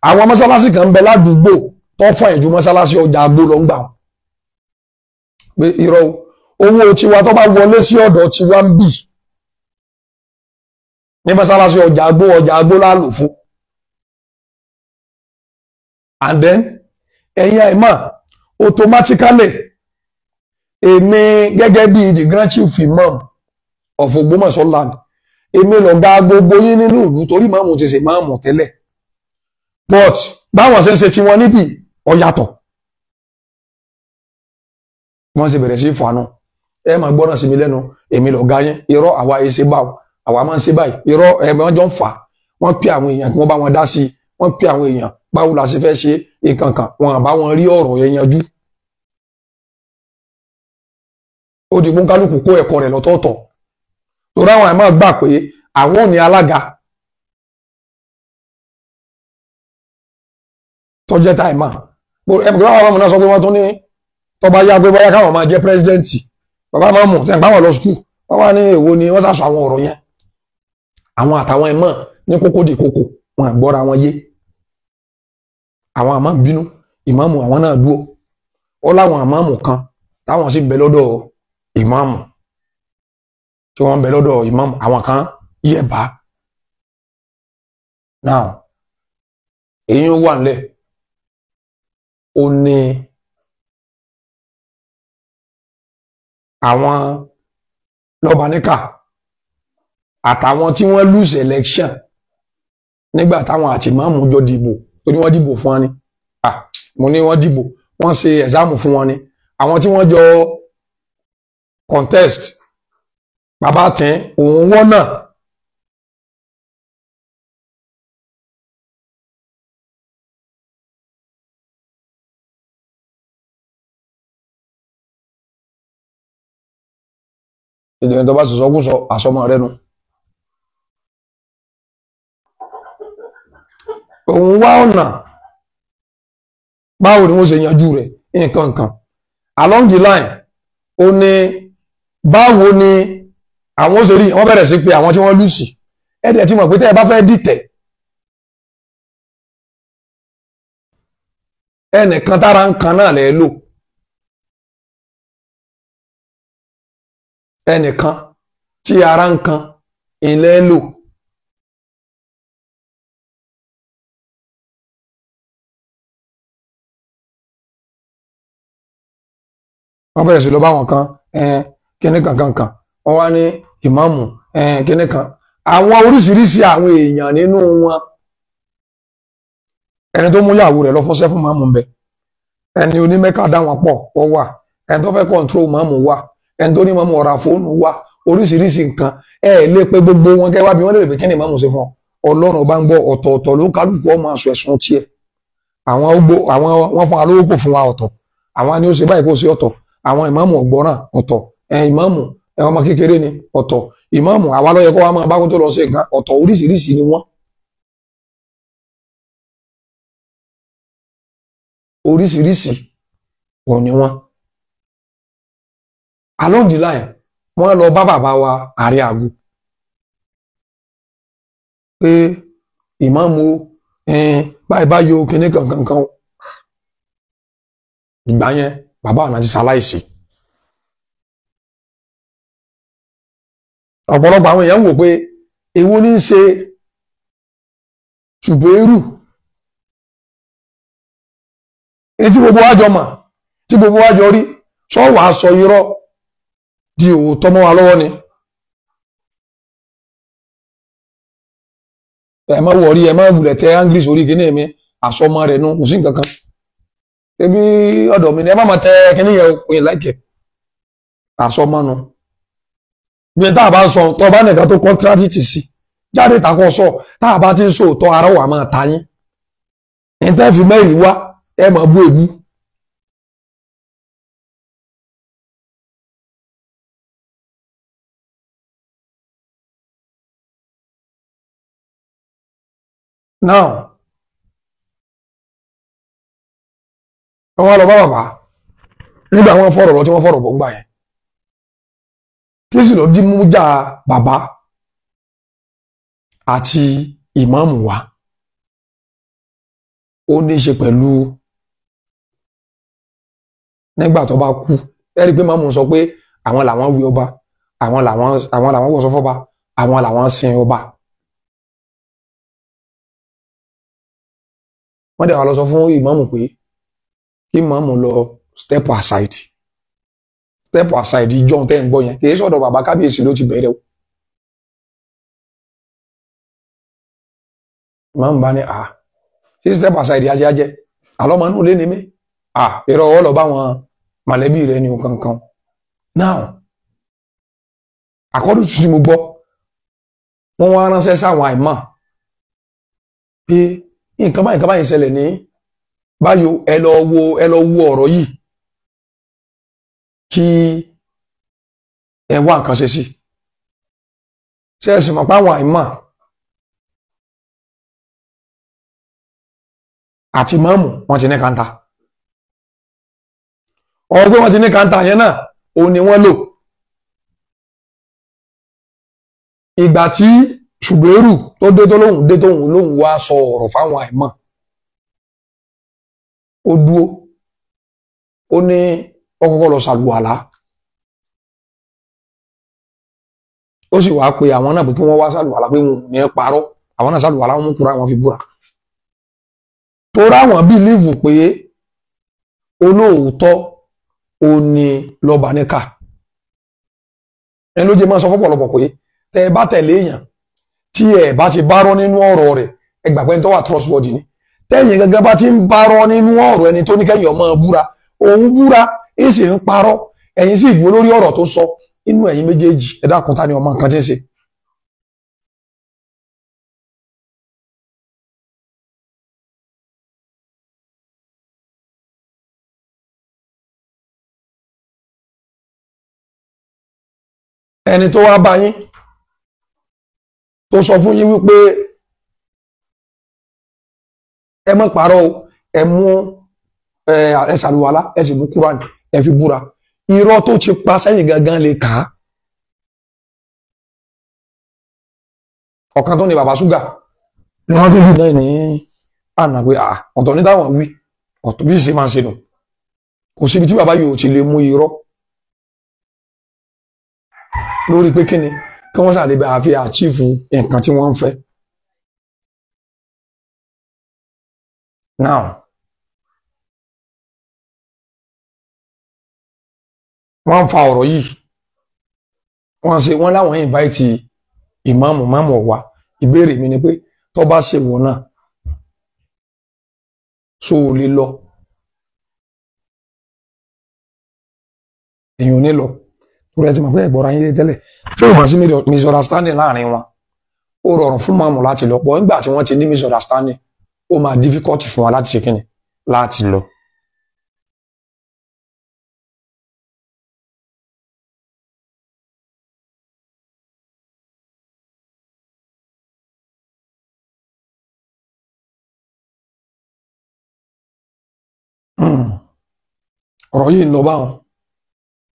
àwọn mọ́ṣáláṣí kan ń bẹ ládùúgbò tó fún ẹ̀jú mọ́ṣáláṣí ọjà agbó lọ ń gbà wọn. Pé irọ́ owó tiwa tó bá wọlé sí ọ̀dọ̀ tiwa ń bì ní mọ́ṣáláṣí ọjà agbó, ọjà agbó lálò fún. And then ẹ̀yin àìmọ̀ automatically èmi gẹ́gẹ́ bí the grand chief imam of Ògbómọ̀ṣọ́ land, èmi lọ̀gá gbogbo yín nínú ìlú torí máàmù ti ṣe máàmù tẹ́lẹ̀, but báwọn ṣe ń ṣe tiwọn níbí ó yàtọ̀. Wọ́n sì bẹ̀rẹ̀ sí fàánù, ẹ máa gbọ́dọ̀ sí mi lẹ́nu, èmi lọ̀gá yín, irọ́ àwa ẹ ṣe báwo, àwa máa ń ṣe báyìí, irọ́ ẹ wọ́n jọ ń fà. Wọ́n pè àwọn èèyàn kí wọ́n bá wọn dá sí i, wọ́n pè àwọn èèyàn báwo la ṣe fẹ́ ṣe nǹkan kan, wọn àbá wọn rí ọ̀rọ̀ yẹn yanjú. Ó di gbóńkálùkù kó ẹ̀kọ́ rẹ̀ lọ́tọ̀ọ̀tọ̀, torí àwọn àìmọ́ gbà pé àwọn ò ní alága tọ́jẹ́ táìmà. Ẹ̀mùkú bàbá mọ̀ náà sọ pé wọ́n tún ní tọba yá pé bóyá káwọn máa jẹ́ pírẹ́sidẹ́ǹtì, bàbá máa mọ̀ tẹ̀ ń báwọn lọ skul, wọ́n wá ní èwo ni wọ́n sàṣọ àwọn ọ̀rọ̀ yẹn. Àwọn àtàwọn ẹ̀mọ́ ní kókó di kókó, wọn àgbọ́ra wọn yé. Àwọn àmọ́ bínú, ìmáàmù àwọn náà dúró. Ó láwọn àmọ́mù kan táwọn sì bẹ lọ́dọ̀ ìmáàmù, tí wọ́n bẹ lọ́dọ̀ ìmáàmù, àwọn kan yẹ̀ bá. Now èyí ó wà nílẹ̀, ó ní àwọn lọ́baníkà àtàwọn tí wọ́n lose election nígbà táwọn àti ìmáàmù jọ dìbò, torí wọ́n dìbò fún wọn ni. Mo ní wọ́n dìbò, wọ́n ṣe ẹ̀sáàmù fún wọn ni. Àwọn tí wọ́n jọ contest, bàbá tẹ̀ òun wọ́n náà. Ìjọba tó bá sọ̀sọ́ kú sọ àsọmọ rẹ nu. Òun wá ọ̀nà báwo ni wọ́n ṣe yanjú rẹ̀ nǹkan kan along the line. Ó ní báwo ni àwọn ṣe rí, wọ́n bẹ̀rẹ̀ sí pé àwọn tí wọ́n lùsì ẹ̀dẹ̀ tí mọ̀ pé tẹ́ ẹ bá fẹ́ dìtẹ̀ ẹnìkan tára ń kan náà lẹ́ lò, ẹnìkan tí ara ń kan ilẹ̀ lò. Wọ́n bẹ̀rẹ̀ sí lọ bá wọn kan kíní kan kan kan, wọ́n wá ní ìmáàmù kíní kan, àwọn oríṣiríṣi àwọn èèyàn nínú wọn. Ẹni tó mú yàwó rẹ̀ lọ fọ́sẹ́ fún máàmù ń bẹ, ẹni onímẹ́ka dá wọn pọ̀ wọ́n wà, ẹni tó fẹ́ kọ́ńtró máàmù wà, ẹni tó ní máàmù ọ̀rà fóònù wà, oríṣiríṣi nǹkan. Ẹ lè pe gbogbo wọn kẹ́ wá bí wọ́n lè pè kí ni ìmáàmù ṣe fún ọ. Ọlọ́run ọba ń gbọ́, ọ̀tọ̀ọ̀tọ̀ ló ń kálukú ọmọ aṣọ ẹ̀sùn tiẹ̀. Àwọn wọ́n fún alówó kò fún wa ọ̀tọ̀, àwọn ni ó ṣe báyìí kó ṣe ọ̀tọ̀, àwọn ìmáàmù ọ̀gbọ́ràn ọ̀tọ̀, ìmáàmù ọmọ kékeré ni ọ̀tọ̀, ìmáàmù àwa ló yẹ kó wa máa bá kó tó lọ sí nǹkan ọ̀tọ̀, oríṣiríṣi ni wọ́n. Oríṣiríṣi òun ni wọ́n. Along the line wọ́n lọ bá bàbá wa ààrẹ àgọ́ pé ìmáàmù báyìí báyìí o kíní kankan kan. Ìgbà yẹn bàbá àná ti ṣaláìsí. Ọ̀pọ̀lọpọ̀ àwọn èèyàn wò pé èwo ní í ṣe ṣùgbẹ́rù èyí tí gbogbo wa jọ mọ̀, tí gbogbo wa jọ rí, sọ wàá sọ irọ́ di òótọ́ mọ́ wa lọ́wọ́ ni. Ẹ má wọrí, ẹ má wulẹ̀ tẹ English orí kíní mi, àsọmọ rẹ̀ nu, kò sí nǹkan kan. Ebi ọ̀dọ̀ mi ni ẹ má ma tẹ kíní yẹn òyìn láìkẹ́ àsọmọ nu. Bí tá a bá sọ tọ́ bá nìkan tó contradict sí jáde takọ sọ, tá a bá ti ń sọ òótọ́ ara wà máa ta yín. Ní tẹ́ fi mẹ́rin wá ẹ máa bú èbú. Now wọ́n lọ bá bàbá nígbà wọ́n fọ̀rọ̀ lọ tí wọ́n fọ̀rọ̀ bọ̀ ń gbà yẹn, kí sì lọ dí mú jà bàbá àti ìmáàmù wa. Ó ní í ṣe pẹ̀lú nígbà tó bá kú. Ẹ rí i pé máàmù sọ pé àwọn làwọn wí ọba, àwọn làwọn wọ̀sọ fọba, àwọn làwọn sin ọba. Wọ́n dẹ̀ wá lọ sọ fún ìmáàmù pé kí ìmáàmù lọ step aside. Step aside ìjọ tẹ́ ń gbọ́ yẹn kì í sọ̀dọ̀ bàbá kábíyèsí ló ti bẹ̀rẹ̀ o. Ìmáàmù bá ní à ṣé step aside ajé ajẹ́ àlọ́ màá nù lé ní mi à ìrọ̀ ọ lọ bá wọn mọ̀lẹ́bí rẹ ní kankan. Now according to tí mo gbọ́, wọ́n wá ránṣẹ́ sáwọn àìmọ̀ pé nǹkan báyìí ṣẹlẹ̀ ní báyò, ẹ lọ wo ọ̀rọ̀ yìí kí ẹ wá nǹkan ṣe sí. Ṣé ẹ sì mọ̀ pé àwọn àìmọ̀ àti mọ́ọ̀mù wọ́n ti ní kanta. Ọ̀rọ̀ pé wọ́n ti ní kanta yẹn náà òun ni wọ́n lò. Ìgbà tí Ṣùgbẹ́rù tó dé tó lóhùn dé tóhùn lóhùn wá sọ ọ̀rọ̀ fáwọn àìmọ̀, ó dúó, ó ní ó kọ́kọ́ lọ ṣàlùwàlá, ó sì wá pé àwọn náà pé kí wọ́n wá ṣàlùwàlá pé wọn ò ní parọ́. Àwọn náà ṣàlùwàlá, wọn mú kúrò, àwọn fi búra. Tó ráwọn bílíìfù pé olóòótọ́ ó ní lọ́ba níkà. Ẹni ló jẹ́ máa sọ fọ́pọ̀lọpọ̀ pé tẹ́ ẹ bá tẹ̀lé èèyàn tí ẹ bá ti bárọ́ nínú ọ̀rọ̀ rẹ̀, ẹ gbà pé ẹni tó wà trustworthy ni. Tẹ́yìn gẹ́gẹ́ bá ti ń bárọ́ nínú ọ̀rọ̀ ẹni tó ní kẹ́yìn ọmọ búra, òun búra ń sì ń parọ́, ẹ̀yin sì dúró lórí ọ̀rọ̀ tó sọ inú ẹ̀yin méjèèjì, ẹ dákun ta ni ọmọ nǹkan tí ń ṣe. Ẹni tó wá bá yín tó sọ fún yín wípé ẹ má parọ́ o, ẹ mú ẹ ṣàlùwàlá, ẹ sì mú Kúránì, ẹ fi búra, irọ́ tó ti pa sẹ́yìn gangan lè kà á. Ọ̀kan tó ní bàbá ṣúgà ni wọ́n tó bí náà ní àná pé ọ̀tọ̀ ní táwọn wí, ọ̀tọ̀ bí ṣe máa ń ṣe nù. Kò síbi tí bàbá yóò ti lè mú irọ́ lórí pé kíni kí wọ́n sàlẹ̀ bá fi àchífù nǹkan tí wọ́n ń fẹ́. Now wọ́n ń fa ọ̀rọ̀ yìí, wọ́n ṣe wọ́n láwọn invite ìmáàmù máàmù ọ̀wá. Ìbéèrè mi ni pé tó bá ṣe wọ́n náà ṣó o lè lọ? Èèyàn ò ní lọ. Torí ẹ ti mọ̀ pé ẹ̀gbọ́ra yín tẹ́lẹ̀ tó wọ́n sí misunderstanding láàrin wọn, ó rọrùn fún máàmù láti lọ pọ̀. Nígbà tí wọ́n ti ní misunderstanding, ó máa difficult fún wa láti ṣe kíni láti lọ. Ọ̀rọ̀ yìí ń lọ báwọn,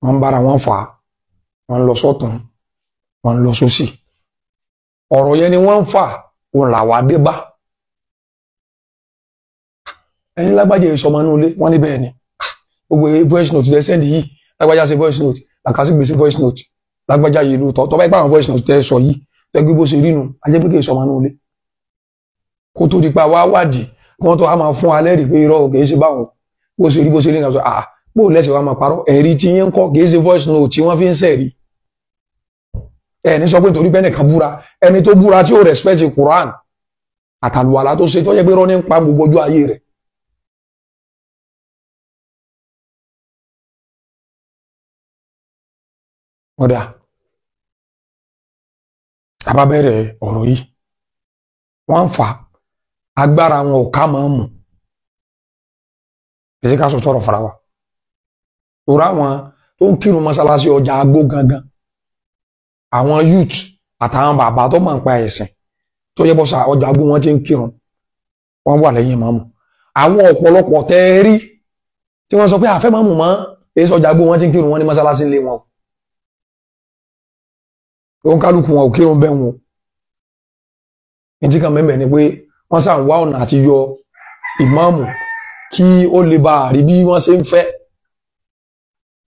wọ́n ń bára wọn fà á, wọ́n ń lọ sọ́tún, wọ́n ń lọ sósì. Ọ̀rọ̀ yẹn ni wọ́n ń fà, òun làwa dé bá. Ẹni lágbájá ìsọmọ inú ilé, wọ́n ní bẹ́ẹ̀ ni. Gbogbo voice note tẹ sẹ́ndì yìí, lágbájá ṣe voice note, làkàṣìgbè ṣe voice note, lágbájá yìí lóòótọ́. Tọ́ bá ipá àwọn voice note tẹ sọ yìí, tẹ gbé bó ṣe rí nu, ajẹ́ pé kì í sọmọ inú ilé. Kó tó di pa wá wádìí, kí wọ́n tó wá máa fún alẹ́ rí pé irọ́ kì í ṣe báwọn, bó ṣe rí nǹkan sọ, bó lẹ́sẹ̀ wá máa parọ́, ẹ̀rí tí yín ń kọ́ kì í ṣe voice note tí wọ́n fi ń sẹ̀rí. Ẹ ní sọ pé nítorí pé ẹnìkan búra, ẹni tó búra tí ó respect Quran àtàlùwàlà tó ṣe tó yẹ pé irọ́ ní ń pa gbogbo ojú ayé rẹ̀. Ọ̀dà a bá bẹ̀rẹ̀ ọ̀rọ̀ yìí, wọ́n ń fa agbára wọn ò ká máa ń mú. Kìí ṣe ká sọ tọrọ fara wa. Torí àwọn tó ń kírun mọ́sálásí ọjà agbó gangan, àwọn youth àtàwọn bàbá tó máa ń pa ẹ̀sìn tó yẹ bọ́sà ọjà agbó wọn ti ń kírun, wọ́n wà lẹ́yìn ìmáàmù. Àwọn ọ̀pọ̀lọpọ̀ tẹ́ rí tí wọ́n sọ pé àfẹ́ máàmù mọ́, èyí sọjà agbó wọn ti ń kírun wọn ní mọ́sálásí ńlé wọn. Ó ń kálukú wọn ò kírun bẹ́ẹ̀ wọn. Ìdí kan mẹ́mẹ́ ni pé wọ́n sàn wá ọ̀nà àti yọ ìmáàmù kí ó lè bá àrí bí wọ́n ṣe ń fẹ́,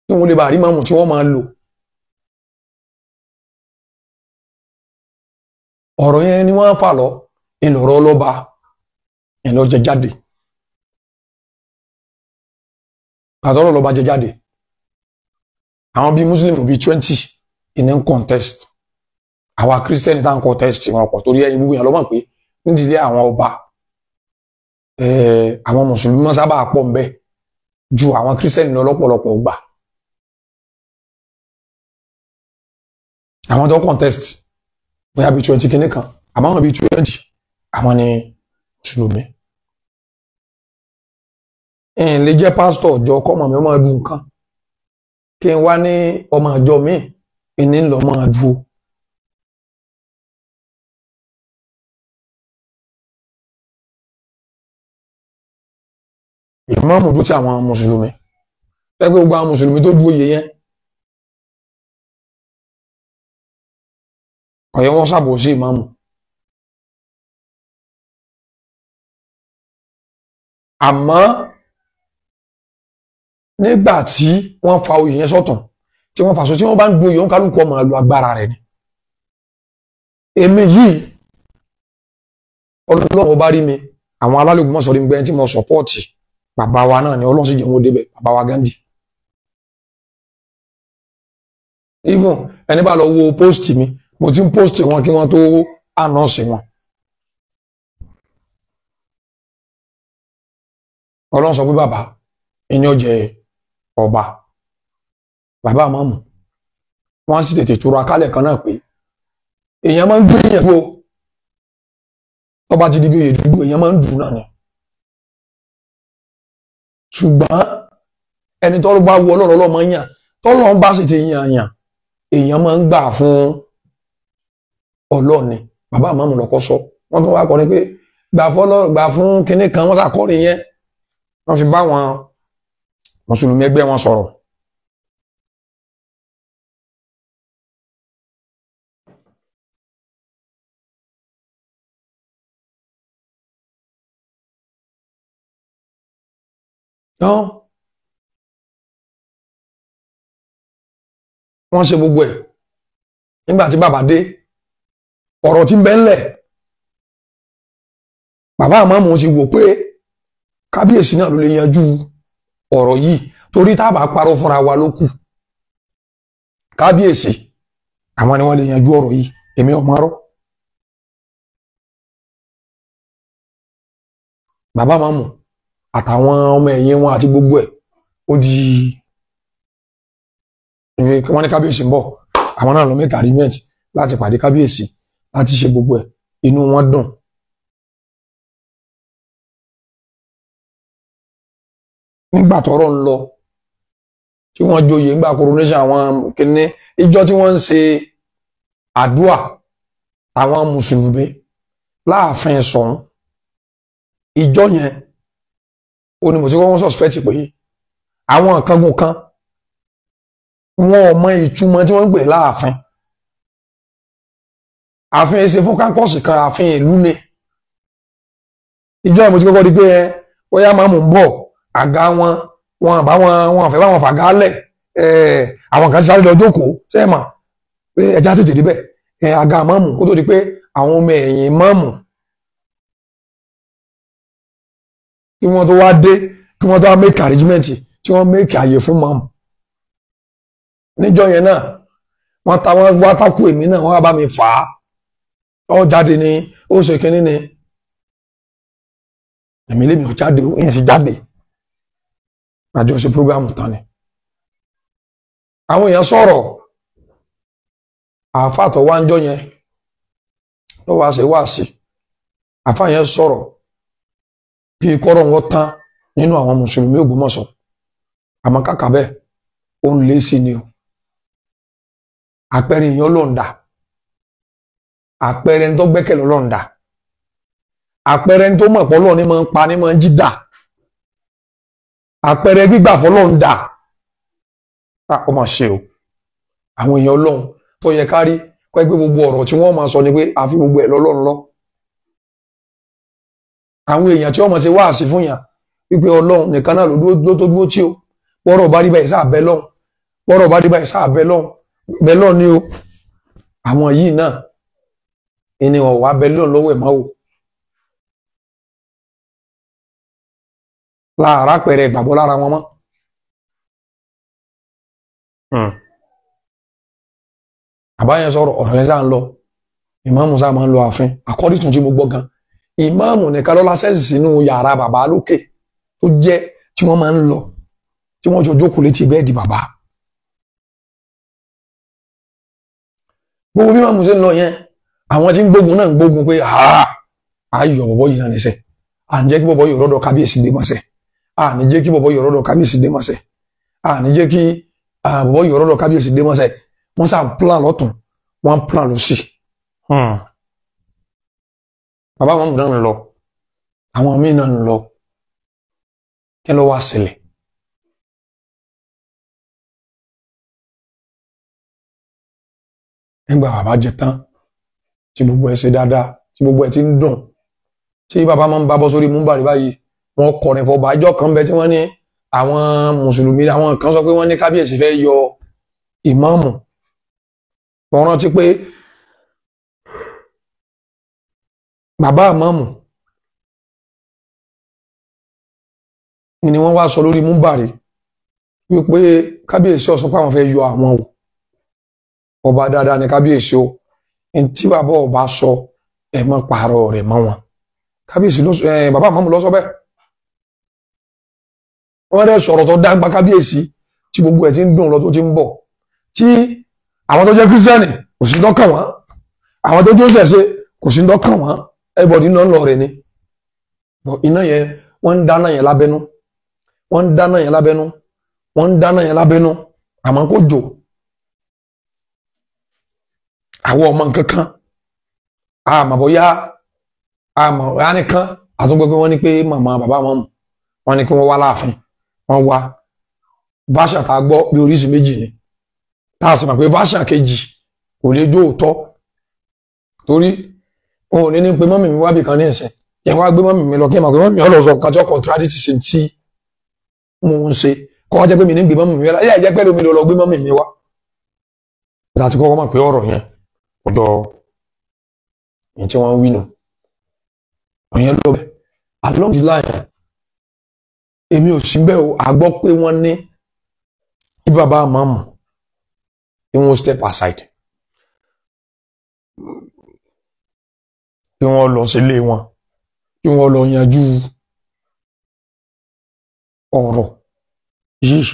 kí wọ́n lè bá àrí máàmù tí wọ́n máa lò. Ọ̀rọ̀ yẹn ni wọ́n fà lọ, ìlọ̀rọ̀ ọlọ́ba ìlọ́jẹ jáde. Gbàtọ́rọ̀ lọ́ba jẹ jáde, àwọn bíi Muslim bíi 20 ìní ń contest, àwa Christian tá ń contest wọn pọ̀, torí ẹyin gbogbo yẹn lọ́mọ̀ pé nídìílé àwọn ọba àwọn mùsùlùmí máa sábà pọ̀ ńbẹ ju àwọn Christian lọ lọ́pọ̀lọpọ̀ gbà. Àwọn tó contest bóyá bíi 20 kìíní kan, àmọ́ àwọn bíi 20 àwọn ni mùsùlùmí. N lè jẹ́ pásítọ̀ ọjọ́ kọ́mọ mi máa dùn nǹkan kí n wá ní ọmọ àjọ mi ìní ń lọ máa dúró. Ìmáàmù dúró tí àwọn mùsùlùmí, ẹgbẹ́ gbogbo àwọn mùsùlùmí tó dúró yẹ yẹn ọ̀yẹ́ wọn ṣàbò sí ìmáàmù. Àmọ́ nígbà tí wọ́n fa oyè yẹn sọ́tàn, tí wọ́n fàṣọ tí wọ́n bá ń gboyè, òun kálukú ọmọ àlù agbára rẹ̀ ni. Èmi yìí Ọlọ́run ọba rí mi, àwọn alálẹ̀ Ògbómọ̀ṣọ́ rí mi gbẹ́yìn tí mo sọpọ́ọ̀tì bàbá wa náà ni, Ọlọ́run sì jẹ́ wọn débẹ̀, bàbá wa Gandhi. Even ẹni bá lọ wo post mi, mo ti ń post wọn kí wọ́n tó anọ́ọ̀sì wọn. Ọlọ́run sọ pé bàbá ẹni ọjẹ́ ọba, bàbá àmọ́mù wọ́n sì tètè tura kálẹ̀ kan náà pé èèyàn máa ń gbé èèyàn dúró, tọ́ba ti di bí oyè dúdú èèyàn máa ń dùn náà ni. Ṣùgbọ́n ẹni tọ́lọ́ bá wọ Ọlọ́run ọlọ́mọ yàn, tọ́lọ́ bá sì ti yàn yàn, èèyàn máa ń gbà fún Ọlọ́run ni. Bàbá àmọ́mù lọ́kọ́ sọ, wọ́n tún wá kọrin pé gbà fọlọ́ gbà fún kinní kan, wọ́n sàkọrin yẹn, wọ́n fi bá wọn mùsùlùmí ẹgbẹ́ wọn sọ̀rọ̀. Wọ́n ṣe gbogbo ẹ̀. Nígbà tí bàbá dé, ọ̀rọ̀ tí ń bẹ ńlẹ̀, bàbá àmọ́mù ti wò pé kábíyèsí náà ló lè yanjú ọ̀rọ̀ yìí, torí tá a bá parọ́ fúnra wa ló kù. Kábíyèsí àwọn ni wọ́n lè yanjú ọ̀rọ̀ yìí, èmi ò mọ̀rọ̀. Bàbá àmọ́mù àtàwọn ọmọ ẹ̀yìn wọn àti gbogbo ẹ̀ ó di wọ́n ní kábíyèsí ń bọ̀, àwọn náà lọ make arrangement láti pàdé kábíyèsí láti ṣe gbogbo ẹ̀, inú wọn dùn. Nígbà tọ́rọ̀ ń lọ tí wọ́n joyè nígbà coronation àwọn kìnní, ìjọ tí wọ́n ń ṣe àdúà àwọn mùsùlùmí láàfin Ṣọ̀ún, ìjọ yẹn ó ní mo ti kọ́kọ́ suspect pé àwọn kangun kan wọn ò mọ ìtumọ̀ tí wọ́n ń pè láàfin. Ààfin ṣe fún kánkọ́ọ̀sì kan, ààfin ìlú ni. Ìjọ yẹn mo ti kọ́kọ́ di pé ẹ bóyá máàmù ń bọ̀, àga wọn wọn bá wọn wọn fẹ́ bá wọn fàgá lẹ̀, àwọn kan sáré lọ jókòó sẹ́yìn mà pé ẹja tètè débẹ̀, àga máàmù, kó tó di pé àwọn ọmọ ẹ̀yìn máàmù kí wọ́n tó wá dé, kí wọ́n tó wá make arrangement tí wọ́n make àyè fún máàmù. Níjọ́ yẹn náà wọ́n ta wọ́n wá tákù èmi náà, wọ́n wá bá mi fà á, ó jáde ni ó ṣe kínní ni, èmi lèmi ò jáde, ìyẹn sì jáde. Àjọṣe prógámù tán ni. Àwọn èèyàn sọ̀rọ̀, àáfà tó wá ń jọ yẹn ló wá ṣe wá sí, àáfà yẹn sọ̀rọ̀ kí kọ́rọ̀ wọn tán nínú àwọn mùsùlùmí Ògbómọ̀ṣọ́, àmọ́ kàkà bẹ́ẹ̀ ó ń lé sí ni o. Àpẹẹrẹ èèyàn lọ́ǹda, àpẹẹrẹ ẹni tó gbẹ́kẹ̀lé lọ́ǹda, àpẹẹrẹ ẹni tó mọ̀ pé Ọlọ́run ní máa ń pa ní máa ń jí dà, àpẹẹrẹ gbígbà fọlọ́run dà. Ó mà ṣe o, àwọn èèyàn Ọlọ́run tó yẹ kárí kọ́ ẹgbẹ́ gbogbo ọ̀rọ̀ tí wọ́n máa sọ ni pé àfi gbogbo ẹ̀ lọ́lọ́run lọ. Àwọn èèyàn tí wọ́n máa ṣe wáàsí fún yàn wípé Ọlọ́run nìkan náà ló tó dúró tí o, bọ́rọ̀ bá rí báyìí sáà bẹ́ lọ́hùn, bọ́rọ̀ bá rí báyìí sáà bẹ́ lọ́hùn, bẹ́ lọ́hùn ni o. Àwọn yìí náà ẹni wọn wà bẹ́ lọ́hùn lọ́wọ́ ẹ̀ máa wò. Láàárá pẹ̀rẹ̀ ìgbàgbọ́ lára wọn mọ́. Bàbá yẹn sọ̀rọ̀, ọ̀rọ̀ yẹn sáà ń lọ. Ìmáàmù sáà máa ń lọ ààfin. According to tí mo gbọ́ gan, ìmáàmù nìkan ló lásẹ̀sì sínú yàrá bàbá lókè tó jẹ́ tí wọ́n máa ń lọ, tí wọ́n jọ jókòó létí bẹ́ẹ̀dì bàbá. Gbogbo bí màmú ṣe ń lọ yẹn, àwọn tí ń gbógun náà ń gbógun pé ayọ̀ bọ̀bọ̀ yìí náà níṣẹ́, à ń jẹ́ kí bọ̀bọ̀ yìí rọ́dọ̀ kábíyèsí dé mọ́sẹ̀, à ní jẹ́ kí bọ̀bọ̀ yìí rọ́dọ̀ kábíyèsí dé mọ́sẹ̀, à ní jẹ́ kí bọ̀bọ̀ yìí rọ́dọ̀ kábíyèsí dé mọ́sẹ̀. Wọ́n sá plan lọ́tún, wọ́n plan lọ́sì. Bàbá màmú náà ń lọ, àwọn míì náà ń lọ. Kí ló wá ṣẹlẹ̀? Nígbà bàbá jẹ tán, tí gbogbo ẹ ṣe dáadáa, tí gbogbo ẹ ti ń dùn, tí bàbá máa ń bá bọ́ sórí múmbàrí báyìí, wọ́n kọrin fọba. Ìjọ kan bẹ tí wọ́n ní àwọn mùsùlùmí, àwọn kan sọ pé wọ́n ní kábíyèsí fẹ́ yọ ìmáàmù. Wọ́n rántí pé bàbá ìmáàmù ni wọ́n wá sọ lórí múmbàrí wípé kábíyèsí ó sọ pé àwọn fẹ́ yọ àwọn o, ọba dáadáa ni kábíyèsí o, ntí bàbá ọba sọ ẹ má pààrọ̀ rẹ̀ mọ́ wọn. Kábíyèsí ló bàbá àmọ́mù ló sọ bẹ́ẹ̀. Wọ́n rẹ̀ sọ̀rọ̀ tó dáńgbà kábíyèsí tí gbogbo ẹ̀ ti ń dùn lọ tó ti ń bọ̀, tí àwọn tó jẹ́ kírísítẹ́nì kò sí dọ́kàn wọ́n, àwọn tó jẹ́ òṣèṣe kò sí dọ́kàn wọ́n, everybody náà ń lọ rẹ̀ ni. Iná yẹn wọ́n ń dáná yẹn lábẹ́nú, wọ́n ń dáná yẹn lábẹ́nú, wọ́n ń dáná yẹn lábẹ́nú, àmọ́ kò jò. Àwọn ọmọ nǹkankan àmọ́ bóyá àmọ́ ẹnìkan àtúngbò pé wọ́n ní pé màmá bàbá wọn mú wọn ní kí wọ́n wá láàfin, wọ́n wá. Version tá a gbọ́ bí oríṣi méjì ni, tá a sì mọ̀ pé version kejì kò lè jó òótọ́, torí òun ò ní ní pé mọ́mì mi wábì kan ní ìsìn yẹn wá gbé mọ́mì mi lọ kí ẹ mọ̀ pé mọ́mì ọlọ́sọ nǹkan tí ó contradict sí ti mo ń ṣe, kọ́ wá jẹ́ pé mi ní gbé mọ́mì mi wá, yẹ́ jẹ́ pé lómi lọ gbé mọ́mì mi wá. Láti kọ́kọ́ mọ̀ pé ọ̀rọ̀ yẹn ọ̀dọ̀ yẹn tí wọ́n ń wí nù ọ̀yẹn ló bẹ̀. Along the line, èmi ò sí bẹ́ẹ̀ o, a gbọ́ pé wọ́n ní kí bàbá àmàmù kí wọ́n step aside, kí wọ́n lọ sílé wọn, kí wọ́n lọ yanjú ọ̀rọ̀ yìí.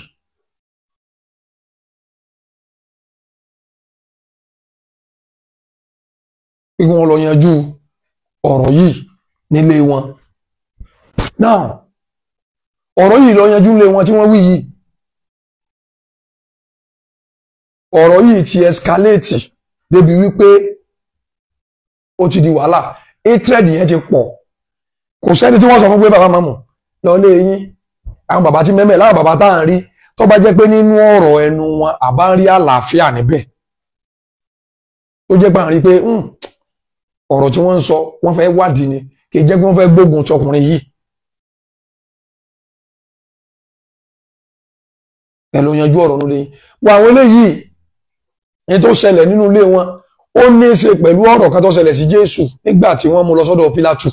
Kí wọ́n lọ yanjú ọ̀rọ̀ yìí nílé wọn. Now, ọ̀rọ̀ yìí lọ yanjú nílé wọn tí wọ́n wí yìí. Ọ̀rọ̀ yìí ti escalate débi wípé ó ti di wàhálà. Hatred yẹn ti pọ̀. Kò sẹ́ni tí wọ́n sọ fún pé bàbá màmú lọ lé yín. Àwọn bàbá tí mẹ́mẹ́ láwọn bàbá tá à ń rí, tó bá jẹ́ pé nínú ọ̀rọ̀ ẹnu wọn àbá ń rí àlàáfíà níbẹ̀. Tó jẹ́ pé à ń rí pé ọ̀rọ̀ tí wọ́n ń sọ wọ́n fẹ́ wádìí ni, kì í jẹ́ pé wọ́n fẹ́ gbógun tọkùnrin yìí. Ẹ lọ yanjú ọ̀rọ̀ nílé yín. Wọ́n àwọn eléyìí ní tó ṣẹlẹ̀ nínú ilé wọn, ó ní í ṣe pẹ̀lú ọ̀rọ̀ kan tó ṣẹlẹ̀ sí Jésù nígbà tí wọ́n mú lọ sọ́dọ̀ Pílátù.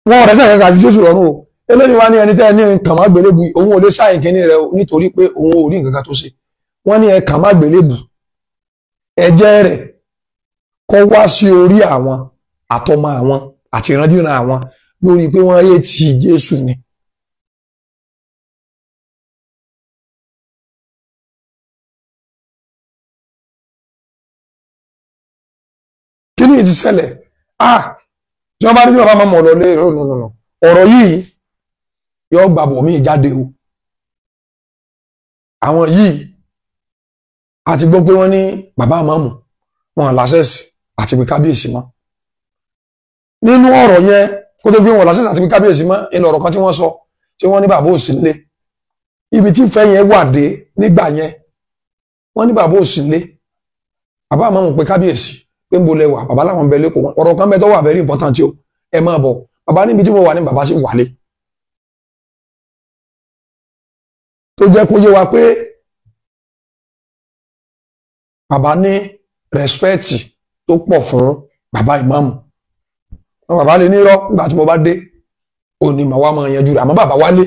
Wọ́n ọ̀rẹ́ sẹ́yìn kankan ju Jésù lọ́rùn o. Eléyìí wá ní ẹni tẹ́ ẹ ní kàn má gbélébù, òun ò lè sáyìn kínní rẹ nítorí pé òun ò rí nǹkan kan tó ṣe. Wọ́n ní ẹ kàn má gbélébù, ẹ̀jẹ̀ rẹ̀ kó wá sí orí àwọn àtọmọ àwọn àti ìrandíran àwọn lórí pé wọ́n yé ti Jésù ni. Kí ni ìtì ṣẹlẹ̀? Tí wọ́n bá ní bí bàbá máa mọ̀ lọ lé ọ̀rọ̀ yìí yóò gbàbọ̀ mí jáde o. Àwọn yìí a ti gbọ́ pé wọ́n ní bàbá àmọ́mù wọn lásẹ̀sì àti pé kábíyèsí mọ́. Nínú ọ̀rọ̀ yẹn kó tó gbé wọn lásẹ̀sì àti pé kábíyèsí mọ́, inú ọ̀rọ̀ kan tí wọ́n sọ tí wọ́n ní bàbá òsì lé. Ibi tí ìfẹ́ yẹn wà dé nígbà yẹn, wọ́n ní bàbá òsì lé. Bàbá àmọ́mù pé kábíyèsí pé ń bo lẹ́wà, bàbá láwọn bẹ lẹ́kọ̀ọ́. Ọ̀rọ̀ kan bẹ tó wà very important o, ẹ máa bọ̀. Bàbá níbi tí mo wà ní bàbá sì wálé. Tó jẹ́ kó yé wa pé bàbá ní rẹ́spẹ́tì tó pọ̀ fún bàbá ìmáàmù. Bàbá lè ní irọ́ nígbà tí mo bá dé, ò ní màá wá máa yanjú rẹ̀, àmọ́ bàbá wálé.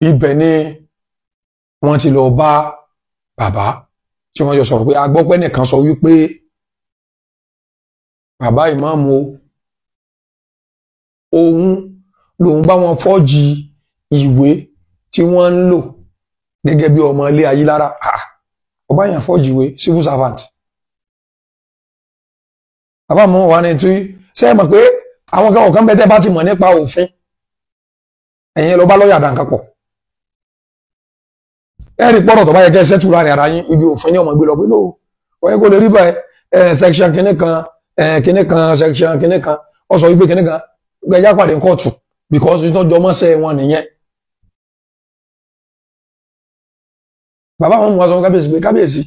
Ibẹ̀ ni Wọ́n ti lọ bá bàbá tí wọ́n jọ sọ̀rọ̀ pé a gbọ́ pé nìkan sọ wípé bàbá ìmáàmù o, òun lòun bá wọn fọ́jì ìwé tí wọ́n ń lò gẹ́gẹ́ bí ọmọ ilé Ayílára. Ọba yẹn fọ́jì ìwé civil servant. Bàbá mọ́ wà ní tí ṣe é mọ̀ pé àwọn kan ọ̀kan bẹ́tẹ̀ bá ti mọ̀ nípa òfin, ẹ̀yin lọ bá lọ́ọ̀yà dànkapọ̀. Ẹ̀rí pọ̀rọ̀ tó bá yẹ kẹ́ ṣẹ́tù láàrin ara yín, ibi òfin ní ọmọ gbé lọ pé lóò wọ́n yẹ kó lè rí báyìí, section kìíní kan, kìíní kan, section kìíní kan, ó sọ wípé kìíní kan gbẹjá pàdé kóòtù because ìtọ́jú ọmọọṣẹ́ wọn nìyẹn. Bàbá wọn mú wa sọ fún kábíyèsí pé kábíyèsí,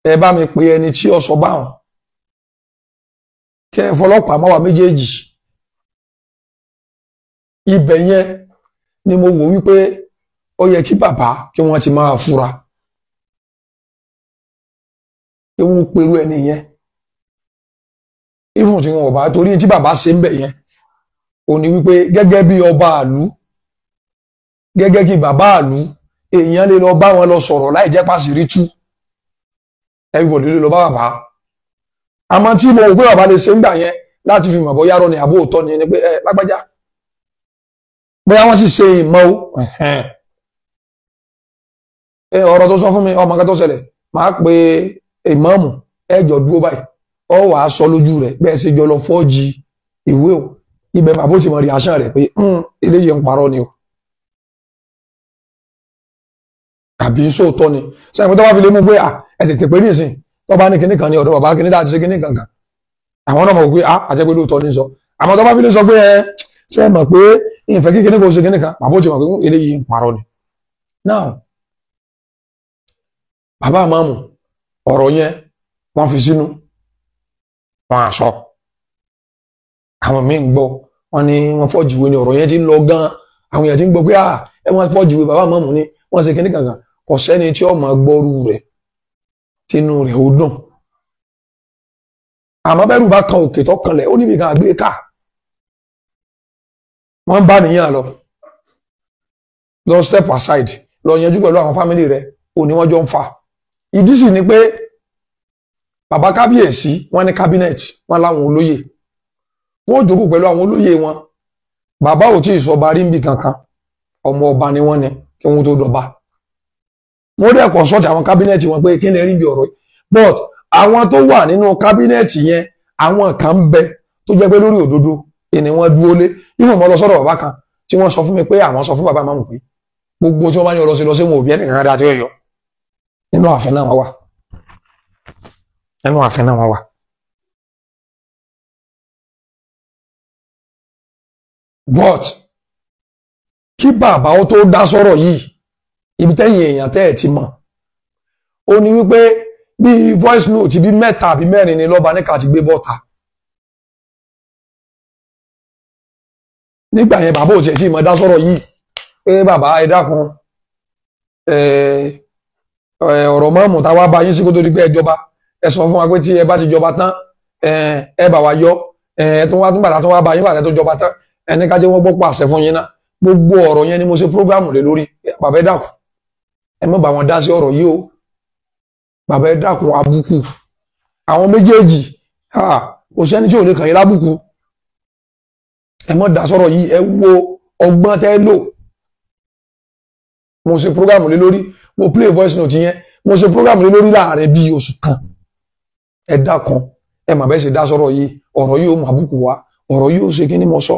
ẹ bá mi pe ẹni tí ó sọ báwọn, kẹ ẹ fọlọ́pàá máwa méjèèjì. Ibẹ̀ yẹn ni mo wò wípé ó yẹ kí bàbá kí wọ́n ti máa fura, kí wọ́n perú ẹni yẹn. Ìfún tí wọn ò bá torí tí bàbá ṣe ń bẹ̀ yẹn ò ní wípé gẹ́gẹ́ bí ọba àlú, gẹ́gẹ́ kí bàbá àlú, èèyàn lè lọ bá wọn lọ sọ̀rọ̀ láì jẹ́ pàṣírí tú. Everybody lè lọ bá bàbá. Àmọ́ tí mo rò pé bàbá lè ṣe ń gbà yẹn láti fi mọ̀ bóyá rọ ni àbó òótọ́ ni pé ẹ lágbájá, bóyá wọ́n sì ṣe ìmọ̀ o. Ọ̀rọ̀ tó sọ fún mi, ọmọ kan tó ṣẹlẹ̀, máa pe ìmáàmù, ẹ jọ dúró báyìí, ọ wàá sọ lójú rẹ̀ bẹ́ẹ̀ ṣe jọ lọ fọ́ọ̀jì ìwé o. Ibẹ̀ bàbá ó ti mọ reaction rẹ̀ pé eléyìí ń parọ́ ni o, àbí sóòótọ́ ni. Sẹ́yìn tó bá fi lè mú pé ẹ tètè pé nísìn tó bá ní kinní kan ní ọ̀dọ̀ bàbá kinní tá a ti ṣe kinní kankan, àwọn náà mọ̀ pé àti pé lóòótọ́ ní sọ. Àmọ́ tó bá fi lè sọ pé ẹ ṣe mọ̀ pé ìfẹ́ kí kinní kò ṣe kinní kan, bàbá ó ti mọ̀ pé eléyìí ń parọ́ ni. Now bàbá àmàmù ọ̀rọ̀ yẹn wọ́n fi sínú, wọ́n á sọ, àwọn míì ń gbọ́, wọ́n ní wọ́n fọ́jìwé ni ọ̀rọ̀ yẹn ti ń lọ gan. Àwọn èèyàn ti ń gbọ́ pé ẹ wọ́n fọ́jìwé bàbá àmàmù ni wọ́n ṣe kinní kankan. Kò sẹ́ni tí ó máa gbọ́rú rẹ̀ tínú rẹ̀ ó dùn. Àmọ́ bẹ́rù bá kan òkè tó kanlẹ̀, ó níbi kan àgbé ká. Wọ́n bá nìyàn lọ lọ step aside, lọ yanjú pẹ̀lú àwọn fámìlì rẹ̀, ò ní wọ́n jọ ń fa. Ìdí sì ni pé bàbá kábíyèsí wọ́n ní cabinet, wọ́n láwọn olóyè, wọ́n jókòó pẹ̀lú àwọn olóyè wọn. Bàbá ò tí ì sọ ọba rí níbi kankan, ọmọ ọba ni wọ́n ní kí wọ́n tó dọba. Wọ́n dẹ̀ consult àwọn cabinet wọn pé kí lè rí bí ọ̀rọ̀ yìí. But àwọn tó wà nínú cabinet yẹn, àwọn kan ń bẹ tó jẹ́ pé lórí òdodo ìní wọn dúró lé. Ìfún mọ́ lọ sọ́dọ̀ bàbá kan tí wọ́n sọ fún mi pé àwọn sọ fún bàbá máàmù pé gbogbo tí wọ́n bá ní ọlọ́sí lọ sí wọn òbí ẹnìkan dáa tí ó yọ. Nínú ààfin náà wọ́n wà. Nínú ààfin náà wọ́n wà. But kí bàbá ó tó dá sọ̀rọ̀ yìí, ibi tẹ́yìn èèyàn tẹ́ ẹ̀ ti mọ̀ ó ní wípé bí voice note bí mẹ́ta àbí mẹ́rin ni lọ́ba níka ti gbé bọ́ta. Nígbà yẹn bàbá ò tiẹ̀ tí mọ̀ dá sọ̀rọ̀ yìí pé bàbá ẹ dákun, ọ̀rọ̀ mọ́ọ̀mù táwa bá yín sí kó tó di pé ẹ jọba, ẹ sọ fún wa pé tí ẹ bá ti jọba tán ẹ bá wa yọ, ẹ tó wá tún bàtà tó wá bá yín bàtà tó jọba tán, ẹ ní ká jẹ́ wọ́n gbọ́ pàṣẹ fún yín náà. Gbogbo ọ̀rọ̀ yẹn ni mo ṣe prógrámù lé lórí. Bàbá ẹ dákun, ẹ má bá wọn dá sí ọ̀rọ̀ yìí o. Bàbá ẹ dákun, àbùkù àwọn méjèèjì, kò sẹ́ni tí ò lè kàn yín lábùkù. Ẹ má dá sọ̀rọ̀ yìí, ẹ wo ọgbọ́n tẹ́ lò. Mo ṣe prógrámù lé lórí, mo play voice note yẹn, mo ṣe prógrámù lé lórí láàrin bíi oṣù kan. Ẹ dákun, ẹ má bẹ́ẹ̀ ṣe dá sọ̀rọ̀ yìí, ọ̀rọ̀ yìí ó mọ àbùkù wá, ọ̀rọ̀ yìí ó ṣe kí ni mo sọ.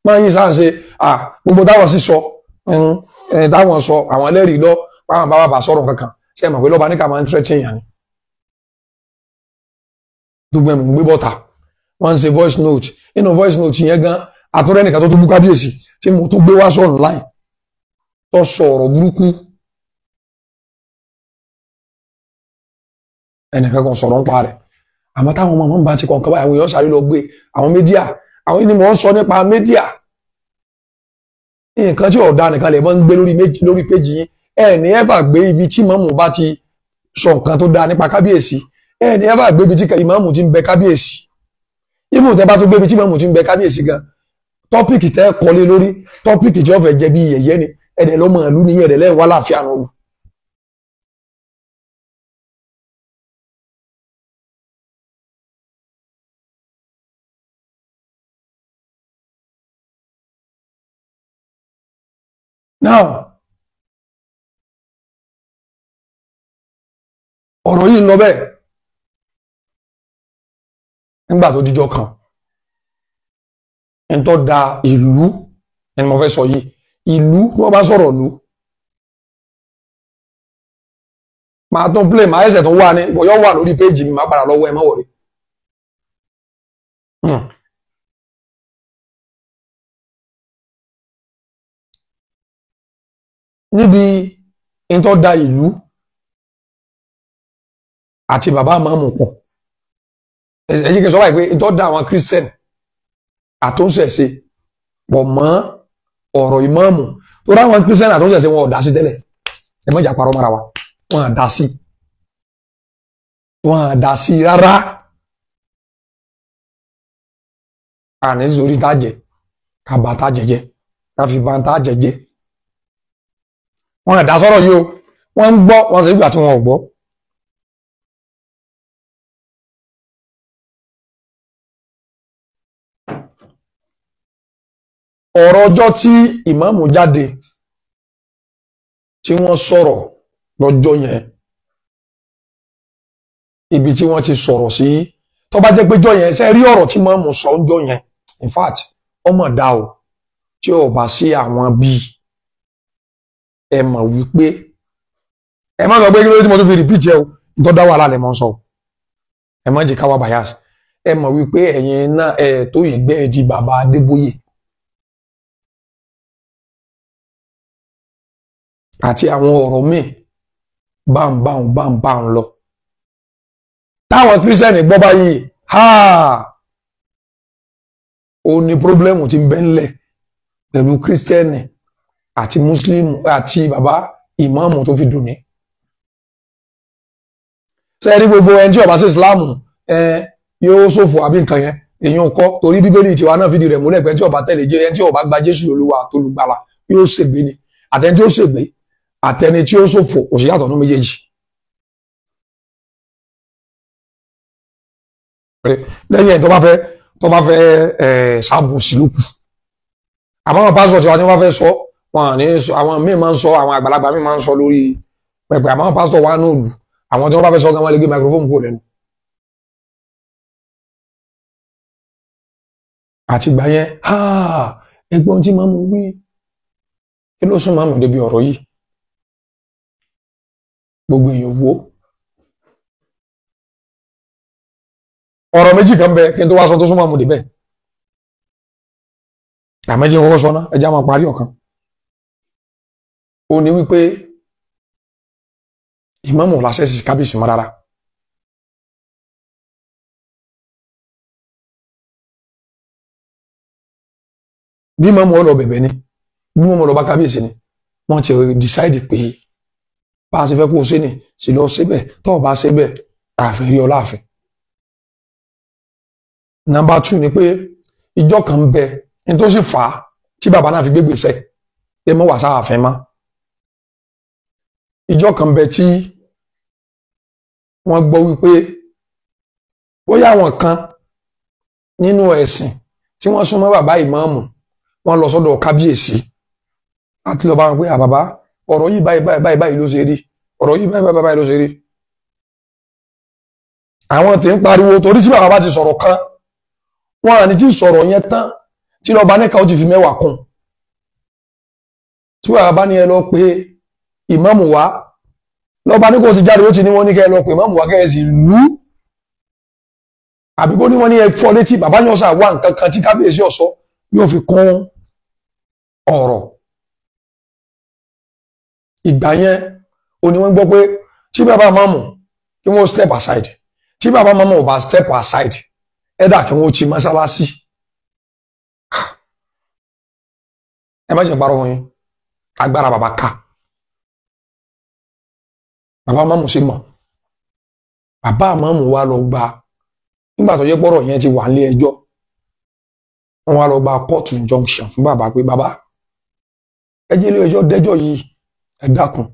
Máa yí sáà ṣe gbogbo táwọn sì sọ, táwọn sọ àwọn ẹlẹ́rìí lọ, báwọn bá bàbá sọ̀rọ̀ kankan, ṣe mọ̀ pé lọ́ba ní ká máa ń tẹ́tí yàn ni. Gbogbo ẹ̀mú gbé bọ́ta, wọ́n ń ṣe voice note. Inú voice note yẹn gan, àtúrẹ́ nìkan tó tún bú kábíyèsí tí mo tún gbé wá sọ online tó sọ ọ̀rọ̀ burúkú. Ẹnìkan kan sọ̀rọ̀ ń pa rẹ̀. Àmọ́ táwọn ọmọ bá ti kọ̀ọ̀kan báyìí, àwọn èèyàn sáré lọ gbé àwọn mídíà. Àwọn ni mò ń sọ nípa mídíà. Nǹkan tí ọ̀dà nìkan lè mọ́ ń gbé lórí péjì yín. Ẹ ní ẹ bá gbé ibi tí mọ̀mù bá ti sọ nǹkan tó dáa nípa kábíyèsí. Ẹ ní ẹ bá gbé ibi tí ìmáàmù ti ń bẹ kábíyèsí. Ibùn tẹ bá tún gbé ibi tí ìmáàmù ti ń bẹ kábíyèsí gan, tọ́pìkì tẹ́ kọ́lé lórí, tọ́pìkì tí ó fẹ́ jẹ́ bí yẹ̀yẹ́ ni. Ẹ̀dẹ̀ lọ́mọ ìlú ní ẹ̀dẹ̀ lẹ́yìn wá láàfin àná olù. Now ọ̀rọ̀ yìí ń lọ bẹ́ẹ̀ nígbà tó díjọ́ kan ń tọ́ da ìlú ẹni mo fẹ́ sọ yìí, ìlú tí wọ́n bá sọ̀rọ̀ ìlú máa tún play, máa ẹsẹ̀ tó wà ní bọ̀yọ́ wà lórí péjì mi, máa padà lọ́wọ́ ẹ má wọ̀rí. Níbi ń tọ́ da ìlú àti bàbá máàmù pọ̀, ẹ jẹ́ kí n sọ báyìí pé ń tọ́ da àwọn Christian àtúnṣẹ̀ṣe pọ̀ mọ́ ọ̀rọ̀ ìmáàmù tó ráwọn Christian àtúnṣẹ̀ṣe wọn ò dá sí tẹ́lẹ̀. Ẹ má jà parọ́ mọ́ra wa, wọn à dá sí, wọn à dá sí rárá. Àní sórí tá jẹ kàbà tá jẹjẹ káfí bá tá jẹjẹ, wọn à dá sọ̀rọ̀ yìí o. Wọ́n ń gbọ́, wọ́n sì gbà tí wọn ò gbọ́. Ọ̀rọ̀ ọjọ́ tí ìmáàmù jáde tí wọ́n sọ̀rọ̀ lọ́jọ́ yẹn, ibi tí wọ́n ti sọ̀rọ̀ sí, tó bá jẹ́ pé jọ́ yẹn ṣe rí ọ̀rọ̀ tí ìmáàmù sọ ńjọ́ yẹn, in fact ọmọ dá o, tí ò bá sí àwọn bíi ẹ mọ̀ wípé ẹ má sọ pé kí ló dé tí mo tún fi repeat ẹ o, tó dá wàhálà lẹ̀ mọ́ sọ, ẹ má jẹ́ ká wá bias. Ẹ mọ̀ wípé ẹ̀yin náà ẹ̀ tó ìgbẹ́ di bàbá Adébóyè àti àwọn ọ̀rọ̀ míì báńbáń lọ táwọn kírísítẹ́nì gbọ́ báyìí, ha, ó ní pírọ́blẹ́mù tí ń bẹ ńlẹ̀ pẹ̀lú kírísítẹ́nì àti mùsùlùmí àti bàbá ìmáàmù tó fi dùn ní. Ṣé ẹ rí gbogbo ẹni tí ó bá sí ìsìláàmù ẹ yóò ṣòfò àbí nǹkan yẹn, èèyàn kọ́, torí bíbélì tiwa náà fìdí rẹ̀ múlẹ̀ pé tí ó bá tẹ̀lé jẹ́ ẹni tí ó bá gba Jésù Olúwa tó lùgbàlà yóò ṣègbé ni, àtẹni tí ó ṣègbé àtẹni tí ó ṣòfò kò sí yàtọ̀ ní méjèèjì. Lẹ́yìn ẹ̀ tó bá fẹ́ ṣàbòsí ló kù. Àmọ́ àwọn pásítọ̀ tiwa tí wọ́n bá fẹ́ sọ wọn ní sọ, àwọn míì máa ń sọ, àwọn àgbàlagbà míì máa ń sọ lórí pẹpẹ. Àmọ́ àwọn pásítọ̀ wa náà lù, àwọn tí wọ́n bá fẹ́ sọ gan wọ́n lè gbé microphone kúrò lẹ́nu. Àti ìgbà yẹn, ẹ̀gbọ́n tí màmú wí, kí ló sún màmú débi ọ̀rọ̀ yìí? Gbogbo èèyàn wo ọ̀rọ̀ méjì kan bẹ kí n tó wá sọ tó sún màmú débẹ̀. Àmẹ́jì kọ́kọ́ sọ náà, ẹjá máa parí ọ̀kan. Ó ní wípé ìmáàmù lásẹ̀sì kábíyèsí mọ́ rárá. Bí ìmáàmù ó lọ bẹ̀bẹ̀ ni, bí ìmáàmù ó lọ bá kábíyèsí ni, wọ́n ti decide pé bá a ṣe fẹ́ kó o ṣe ni, sì lọ síbẹ̀, tó o bá ṣe bẹ́ẹ̀, àfẹ́ rí ọ láàfin. Nọ́mbà 2 ni pé ìjọ kan bẹ ní tó sì fà á tí bàbá náà fi gbé gbèsè pé mọ́ wà sáàfin mọ́. Ìjọ kan bẹ tí wọ́n gbọ́ wípé bóyá àwọn kan nínú ẹ̀sìn tí wọ́n súnmọ́ bàbá ìmáàmù wọ́n lọ sọ́dọ̀ kábíyèsí láti lọ bá wọn pé àbàbá ọ̀rọ̀ yìí báyìí báyìí báyìí ló ṣe rí, ọ̀rọ̀ yìí báyìí báyìí báyìí ló ṣe rí. Àwọn tí ń pariwo torí tí bàbá bá ti sọ̀rọ̀ kan wọ́n àní tí sọ̀rọ̀ yẹn tán tí lọ́ba níka ó ti fi mẹ́wàá kún. Tí bàbá ní ẹ lọ pé ìmáàmù wá, lọ́ba ní kò ti jáde ó ti ní wọ́n ní kẹ́ ẹ lọ pé ìmáàmù wá kẹ́ ẹ sì lù ú, àbí kó ní wọ́n ní ẹ fọ́ létí, bàbá ní ọ̀sà wá nǹkan kan tí kábíyèsí ọ̀sọ́ yóò fi kún ọ̀rọ̀. Ìgbà yẹn ó ní wọ́n gbọ́ pé tí bàbá máàmù kí wọ́n step aside, tí bàbá máàmù ò bá step aside ẹ̀dà kí wọ́n ti mọ́sálásí. Ẹ má jẹ́ parọ́ fún yín, agbára bàbá ká, bàbá máàmù sì mọ̀. Bàbá máàmù wa lọ gba, nígbà tó yẹ pọ́rọ̀ yẹn ti wà nílé ẹjọ́, wọ́n wá lọ gba court injunction fún bàbá pé bàbá Ẹ jẹ́ ilé ẹjọ́ dẹ́jọ́ yìí, ẹ dákun.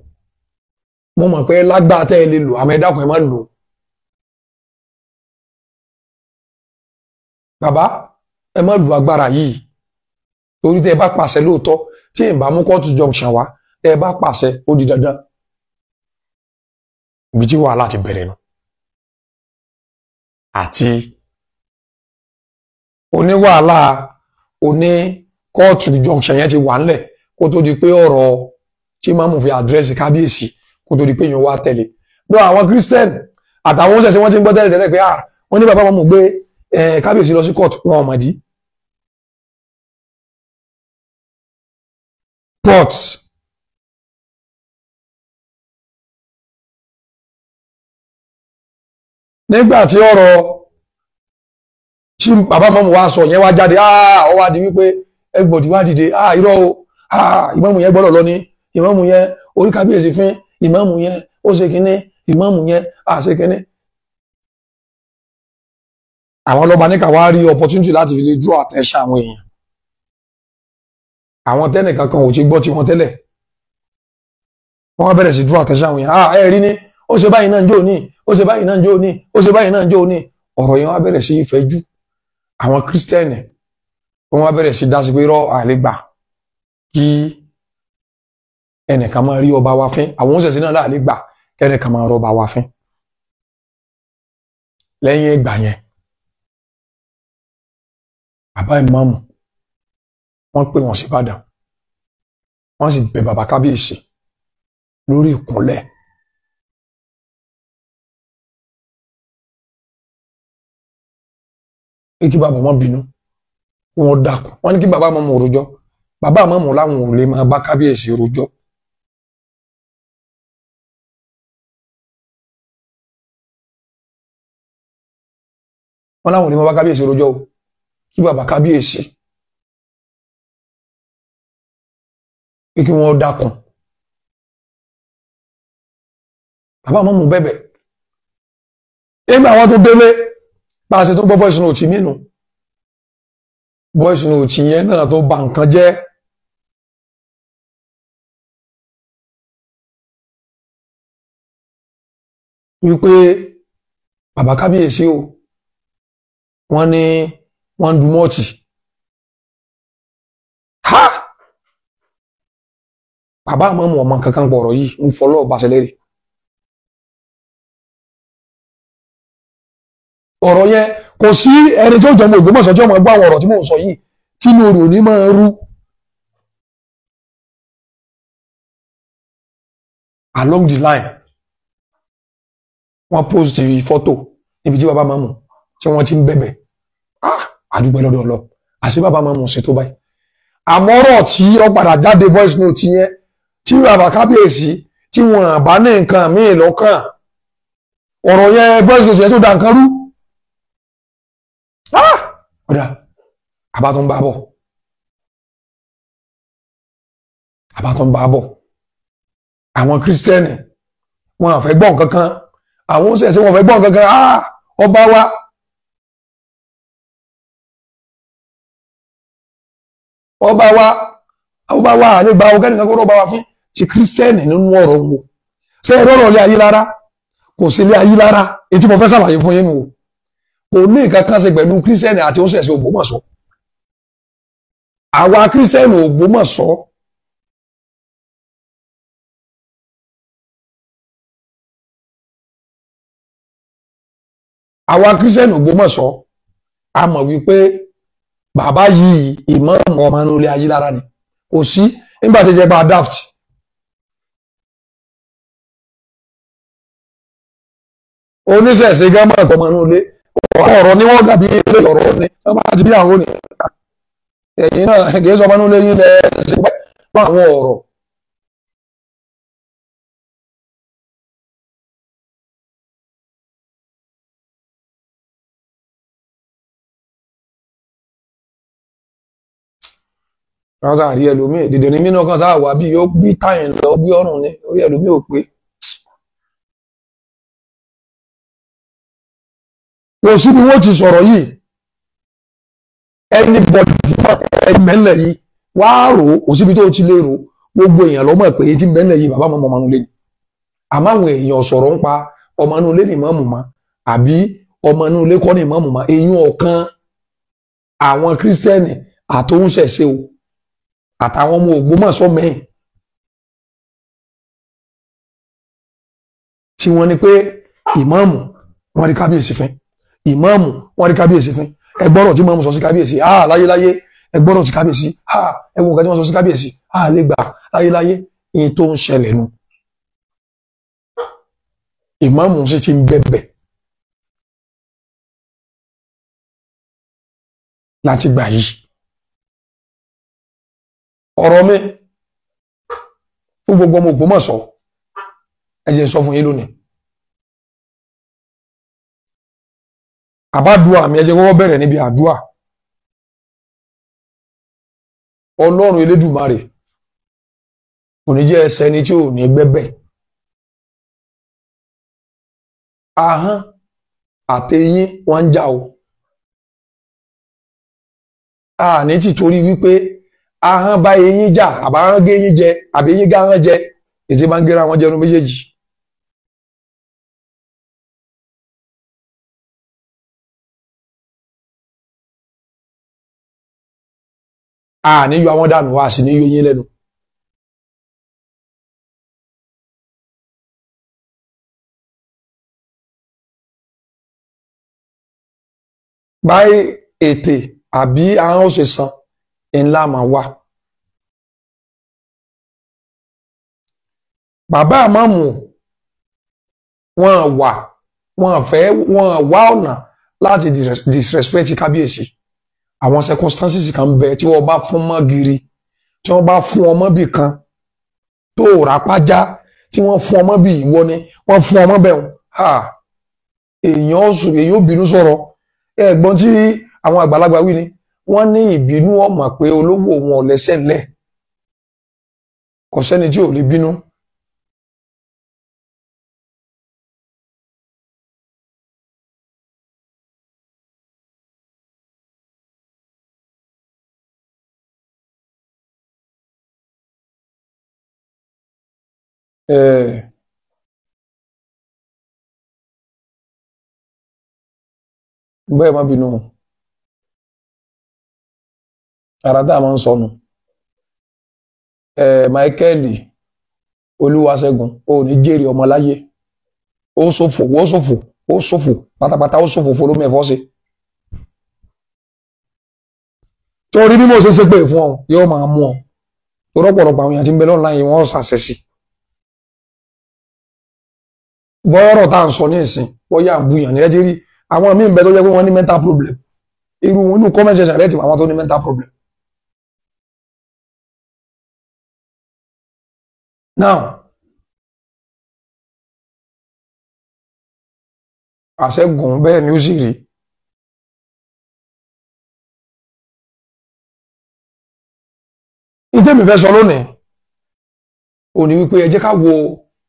Mo mọ̀ pé lágbára tẹ́ ẹ lè lò, àmọ́ ẹ dákun ẹ má lò. Bàbá, ẹ má lò agbára yìí. Torí tẹ́ ẹ bá pàṣẹ lóòótọ́, tí ì bá mú kóòtù junction wá, tẹ́ ẹ bá pàṣẹ, ó di dandan. Ibi tí wàhálà ti bẹ̀rẹ̀ nù. Àti oníwàhálà oní kóòtù junction yẹn ti wà ńlẹ̀ kó tó di pé ọ̀rọ̀ tí máàmù fi àdírẹ́sì kábíyèsí kó tó di pé èèyàn wá tẹ̀lé. Lọ àwọn Christian àtàwọn oúnjẹ tí wọ́n ti ń gbọ́ tẹ́lẹ̀ tẹ́lẹ̀ pé wọ́n ní bàbá máàmù gbé kábíyèsí lọ sí kóòtù, wọn ò mọ̀ dí. Court nígbà tí ọ̀rọ̀ tí bàbá mọ́mù wá sọ yẹn wá jáde, ó wá di wípé everybody wá dìde, irọ́ o, ìmáàmù yẹn gbọ́dọ̀ lọ ní, ìmáàmù yẹn orí kábíyèsí fín, ìmáàmù yẹn ó ṣe kínní, ìmáàmù yẹn á ṣe kínní. Àwọn lọ́ba níkà wá rí opportunity láti fi lè draw attention àwọn èèyàn. Àwọn tẹ́nìkan kan ò ti gbọ́ tiwọn tẹ́lẹ̀, wọ́n bẹ̀rẹ̀ sí draw attention àwọn èèyàn. Ẹ rí ní ó ṣe báyìí náà ń jó ní, ó ṣe báyìí náà ń jó ní, ó ṣe báyìí náà ń jó ní. Ọ̀rọ̀ yẹn wá bẹ̀rẹ̀ sí ìfẹ́jú. Àwọn kírísítẹ́nì wọ́n wá bẹ̀rẹ̀ sí dá sí pé irọ́ àlegbà kí ẹnìkan máa rí ọba wa fín, àwọn oúnjẹ sí náà láàlegbà kẹ́nìkan máa rọba wa fín. Lẹ́yìn ìgbà yẹn, bàbá ìmáàmù wọ́n pè wọ́n sí Ìbàdàn, wọ́n sì bẹ̀ bàbá kábíyèsí lórí ìkúnlẹ̀. Pé kí bàbá má bínú, wọ́n dákun. Wọ́n ní kí bàbá má mú rojọ́, bàbá má mú láwọn ò lè máa bá kábíyèsí rojọ́. Wọ́n láwọn ò lè máa bá kábíyèsí rojọ́ o, kí bàbá kábíyèsí pé kí wọ́n dákun. Bàbá má mú bẹ̀bẹ̀. Nígbà wọn tó délé, bá a ṣe tó gbọ́ voice note mínú, voice note yẹn náà tó bà nǹkan jẹ́. Wípé bàbá kábíyèsí o, wọ́n ní wọ́n ń du mọ́ọ̀tì. Ha! Bàbá àmọ́ mọ̀ ọmọ kankan pọ̀ ọ̀rọ̀ yìí ń fọlọ́ ọba ṣẹlẹ́rì. Ọ̀rọ̀ yẹn kò sí ẹni tó jọmọ Ògbómọ̀ṣọ́ tí ọmọ gbọ́ àwọn ọ̀rọ̀ tí mò ń sọ yìí tí inú rò ní máa rú. Along the line, wọ́n post fọ́tò níbi tí bàbá máàmù tí wọ́n ti ń bẹ̀bẹ̀. Àdúgbò lọ́dọ̀ lọ, àṣé bàbá máàmù ṣe tó báyìí. Àmọ́rọ̀ tí ó padà jáde voice note yẹn tí bàbá kábíyèsí tí wọ́n bá ní nǹkan míì lọ́kàn, ọ̀rọ̀ yẹn voice note yẹn tó da nǹkan rú. Ọ̀dà àbá tó ń bá bọ̀, àbá tó ń bá bọ̀. Àwọn kírísítẹ́nì wọn àfẹ́ gbọ́ nǹkan kan, àwọn oṣẹ̀ṣẹ̀ wọn fẹ́ gbọ́ nǹkan kan. Ọba wa ọba wa ọba wa nígbà ọgẹ́nìkan kó rọ́ba wa fún ti kírísítẹ́nì nínú ọ̀rọ̀ wo. Ṣé ẹ rọrọ̀ ilé ayé lára? Kò sí ilé ayé lára. Ètí mo fẹ́ ṣàlàyé fún yín nù o, kò ní nǹkan kan ṣe pẹ̀lú kírísítẹ́nì àti oṣẹ̀ṣẹ̀ Ògbómọ̀ṣọ́. Àwa kírísítẹ́nì Ògbómọ̀ṣọ́ àwa kírísítẹ́nì Ògbómọ̀ṣọ́ a mọ̀ wípé bàbá yìí ìmáàmù ọmọ inú ilé ayé lára ni. Kò sí nígbà tí jẹ́ bá daft. Oníṣẹ̀ṣe gẹ́mọ̀ ọmọ inú ilé ọ̀rọ̀ ni wọ́n dàbí ilé ọ̀rọ̀ ni wọ́n bá ti bí àwọn òní. Ẹ̀yin náà kìí sọ ọmọ inú ilé yín lẹ́ẹ̀ṣẹ̀ pẹ́ àwọn ọ̀rọ̀. Wọ́n sáà rí ẹlòmíì dìde ní mínú kan sáà wà bí yóò bí táyìn lọ bí ọrùn ni orí ẹlòmíì ò pé. Kò sí bí wọ́n ti sọ̀rọ̀ yìí, anybody mẹ́lẹ̀ yìí wá rò ó, kò síbi tó ti lè rò Gbogbo èèyàn ló mọ̀ pé tí ń bẹ́lẹ̀ yìí bàbá mọ́ ọmọ inú ilé ni. Àmọ́ àwọn èèyàn sọ̀rọ̀ ń pa ọmọ inú ilé ní ìmáàmù mọ́ àbí ọmọ inú ilé kọ́ ní ìmáàmù mọ́. Eyín ọ̀kan àwọn kírísítẹ́nì àtòúnṣẹ̀ṣe o àtàwọn ọmọ Ògbómọ̀ṣọ́ mẹ́yìn tí wọ́n ní pé ìmáàmù wọ́n rí kábíyèsí fín, ìmáàmù wọ́n rí kábíyèsí fín. Ẹgbọ́rọ̀ tí ìmáàmù sọ sí kábíyèsí, ah láyéláyé. Ẹgbọ́rọ̀ tí kábíyèsí, ah ẹwọ́n nǹkan tí wọ́n sọ sí kábíyèsí, ah lè gbà láyéláyé. Ìyẹn tó ń ṣẹlẹ̀ nu, ìmáàmù sì ti ń bẹ̀bẹ̀ láti gbà yìí. Ọ̀rọ̀ mi fún gbogbo ọmọ Ògbómọ̀ṣọ́, ẹ jẹ́ n sọ fún yín lónìí. Àbádùá mi, ẹ jẹ́ kọ́kọ́ bẹ̀rẹ̀ níbi àdúà. Ọlọ́run Elédùmarè kò ní jẹ́ ẹsẹ̀ ẹni tí ò ní gbẹ́bẹ̀. Ahọ́n àtẹyín wọ́n ń jà o. A ní ti torí wípé ahọ́n bá eyín jà, àbáhọ́n gé eyín jẹ, àbí eyín gáhọ́n jẹ, ètí máa ń gẹ́ra wọn jẹnu méjèèjì. A ní yọ àwọn dànù, a sì ní yọ eyín lẹ́nu. Báyìí ètè àbí ahọ́n ó ṣe san ńlá máa wà. Bàbá àmọ́mù wọn wà, wọn fẹ́, wọn wá ọ̀nà láti disrespect kábíyèsí. Àwọn circumstances kan bẹ tí wọ́n bá fún mọ́ gírí, tí wọ́n bá fún ọmọ bì kan tó rà pájá, tí wọ́n fún ọmọ bì ìwọ ni wọ́n fún ọmọ bẹ̀ wọ́n. Èèyàn ó bínú sọ̀rọ̀. Ẹ̀gbọ́n tí àwọn àgbàlagbà wí ni wọ́n ní ìbínú ọmọ pé olówó wọn ò lẹ́sẹ̀ ńlẹ̀. Kò sẹ́ni tí ò lè bínú. Bẹ́ẹ̀ má bínú, ara tá a máa ń sọnù. Michael Olúwaṣẹ́gun, ó ní jèrè ọmọ láyé, ó ṣòfò, ó ṣòfò, ó ṣòfò pátápátá, ó ṣòfò fọlọ́mọ ẹ̀fọ́ ṣe. Torí bí mo ṣe ṣe pé fún ọ yóò máa mú ọ, torí ọ̀pọ̀lọpọ̀ àwọn èèyàn tí ń bẹ lọ́nà yìí wọ́n ṣàṣẹ sí. Bọ́ọ̀rọ̀ tá à ń sọ ní ìsìn bóyá ń buyàn ní ẹ ti rí àwọn míì ń bẹ tó jẹ́ pé wọ́n ní mental problem. Irú inú comment section rẹ ti àwọn tó ní mental problem. Now àṣẹgùn bẹ́ẹ̀ ni ó sì rí. Ìtẹ́mi fẹ́ sọ lónìí ò ní wípé ẹ jẹ́ ká wo,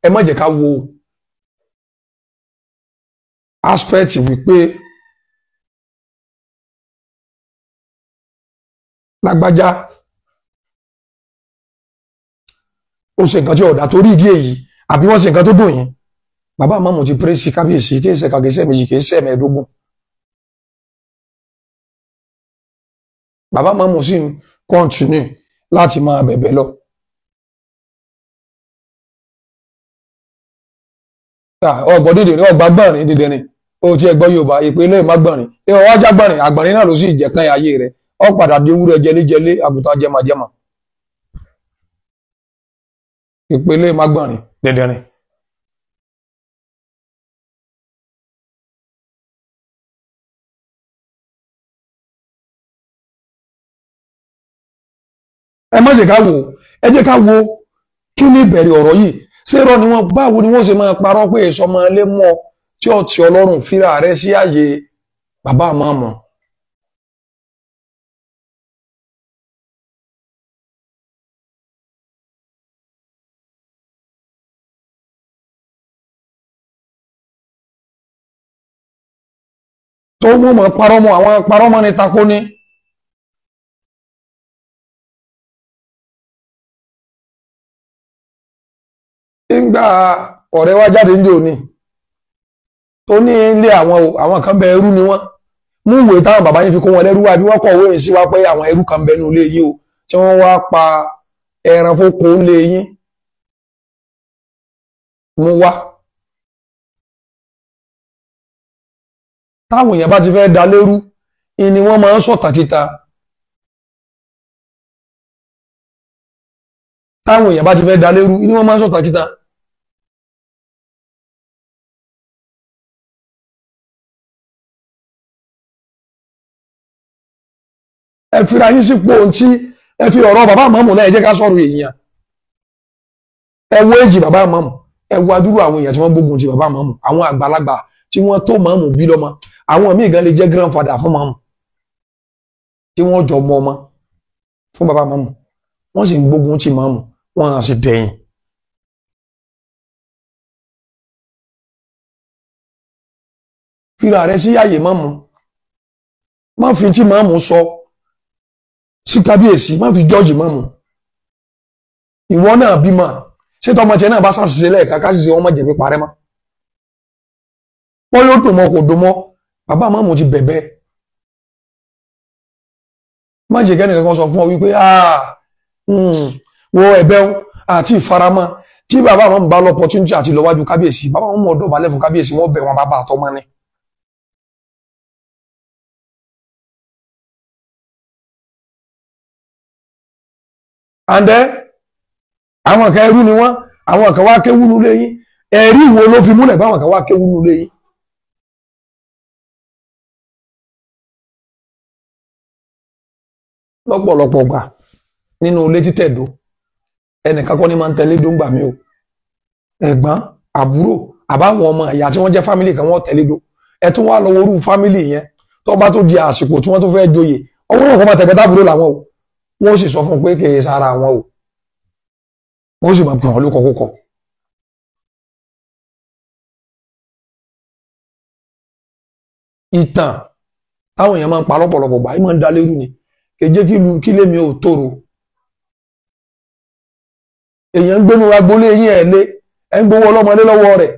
ẹ má jẹ́ ká wo aspect wípé lágbájá ó ṣe nǹkan tí ọ̀dà torí ìdí èyí, àbí wọ́n ṣe nǹkan tó dùn yín. Bàbá àmọ́mù ti pírẹ́sì kábíyèsí kéèsẹ̀ kàgẹ́sẹ̀ méjì kéèsẹ̀ mẹ́ẹ̀ẹ́dógún. Bàbá àmọ́mù sì ń kọ́ntínú láti máa bẹ̀bẹ̀ lọ. Ọgbọ̀n dídì ní ọgbà gbọ̀nrín dídì ní ó ti ẹgbọ́ Yorùbá ìpínlẹ̀ ìmágbọ̀nrín ní ọwọ́ ajá gbọ̀nrín àgbọ̀nrín náà ló sì jẹ̀kan ayé rẹ̀, ó padà di ewúrẹ́ jẹléjẹlé àgùntàn jẹmàjẹmà. Ìpínlẹ̀ ìmágbọ̀nrín dídì ní. Ẹ má jẹ́ ká wò, ẹ jẹ́ ká wo kí ni ìbẹ̀rẹ̀ ọ̀rọ̀ yìí. Ṣé irọ́ ni wọ́n, báwo ni wọ́n ṣe máa parọ́ pé èso ọmọ ilé mọ́ tí ó ti Ọlọ́run fíra rẹ̀ sí ààyè bàbá àmọ́mọ́? Tó mú mọ́ parọ́ mọ́ àwọn parọ́ mọ́ ni tako ni. Ńgbà ọ̀rẹ́ wa jáde ní òní tó ní ilé àwọn o, àwọn kan bẹ ẹrú ni wọ́n. Mú ìwé táwọn bàbá yín fi kó wọn lẹ́rú wá, bí wọ́n kọ̀ owó yìí sí wá pé àwọn ẹrú kan bẹ nínú ilé yín o, tí wọ́n wá pa ẹran fóko lé yín. Mú wá. Táwọn èèyàn bá ti fẹ́ da lérú, ìní wọ́n máa ń sọ̀tàkìta. Táwọn èèyàn bá ti fẹ́ da lérú, ìní wọ́n máa ń sọ̀tàkìta. Ẹ fira yín sípò ohun tí ẹ fi ọ̀rọ̀ bàbá àmọ́mù náà, ẹ jẹ́ ká sọ̀rọ̀ èèyàn. Ẹ wo èjì bàbá àmọ́mù, ẹ wo adúrú àwọn èèyàn tí wọ́n gbógun ti bàbá àmọ́mù, àwọn àgbàlagbà tí wọ́n tó màmù bí lọ́mọ, àwọn míì gan lè jẹ́ grandfather fún màmù tí wọ́n jọ mọ ọmọ fún bàbá màmù, wọ́n sì ń gbógun ti màmù, wọ́n á sì dẹ̀yìn. Fira rẹ sí àyè màmù, má fi tí màmù sọ sí kábíyèsí, má fi jọ́ọ̀jì màmù. Ìwọ náà bímọ, ṣé tọmọ tiẹ̀ náà bá ṣàṣìṣe lẹ́ẹ̀ka káṣìṣe wọn má jẹ̀bi parẹ́ mọ́. Wọ́n yóò dùn mọ́ kò dùn mọ́, bàbá màmú ti bẹ̀bẹ̀. Má jẹ́ kẹ́nìkan kan sọ fún ọ wípé wo ẹ̀bẹ̀ àti ìfaramọ́. Tí bàbá màmú bá lọ opportunity àti lọ́wájú kábíyèsí, bàbá màmú ọ̀dọ̀ balẹ̀ fún kábíyèsí, wọ́n bẹ̀ wọn bàbá àtọmọ ni. And then àwọn kan ẹrú ni wọ́n, àwọn kan wá kéwú nulé yín. Ẹ̀rí wo ló fi múlẹ̀ báwọn kan wá kéwú nulé yín? Lọ́pọ̀lọpọ̀ gbà nínú ilé títẹ̀dó, ẹnìkan kọ́ ni máa ń tẹ̀lé dóńgbà mi o. Ẹ̀gbọ́n, àbúrò, àbáwọn ọmọ ìyá tí wọ́n jẹ́ fámìlì kan wọ́n tẹ̀lé dó. Ẹ tún wá lọ worú fámìlì yẹn tó bá tó di àsìkò tí wọ́n tó fẹ́ joyè, ọwọ́ náà kọ́ máa tẹ̀gbẹ́ tábúrò làwọn o. Wọ́n sì sọ fún un pé kì í sára àwọn o. Wọ́n sì máa pè wọ́n lóko kókọ. Ìtàn táwọn èèyàn máa ń pa lọ́pọ̀lọpọ̀ gbà, ìmọ̀ ń da lérú ni. Kèjé kí lu kí lémi ò tòrò. Èèyàn ń gbénu agboolé yín ẹ̀ lé, ẹ̀ ń gbowó ọlọ́mọdé lọ́wọ́ rẹ̀.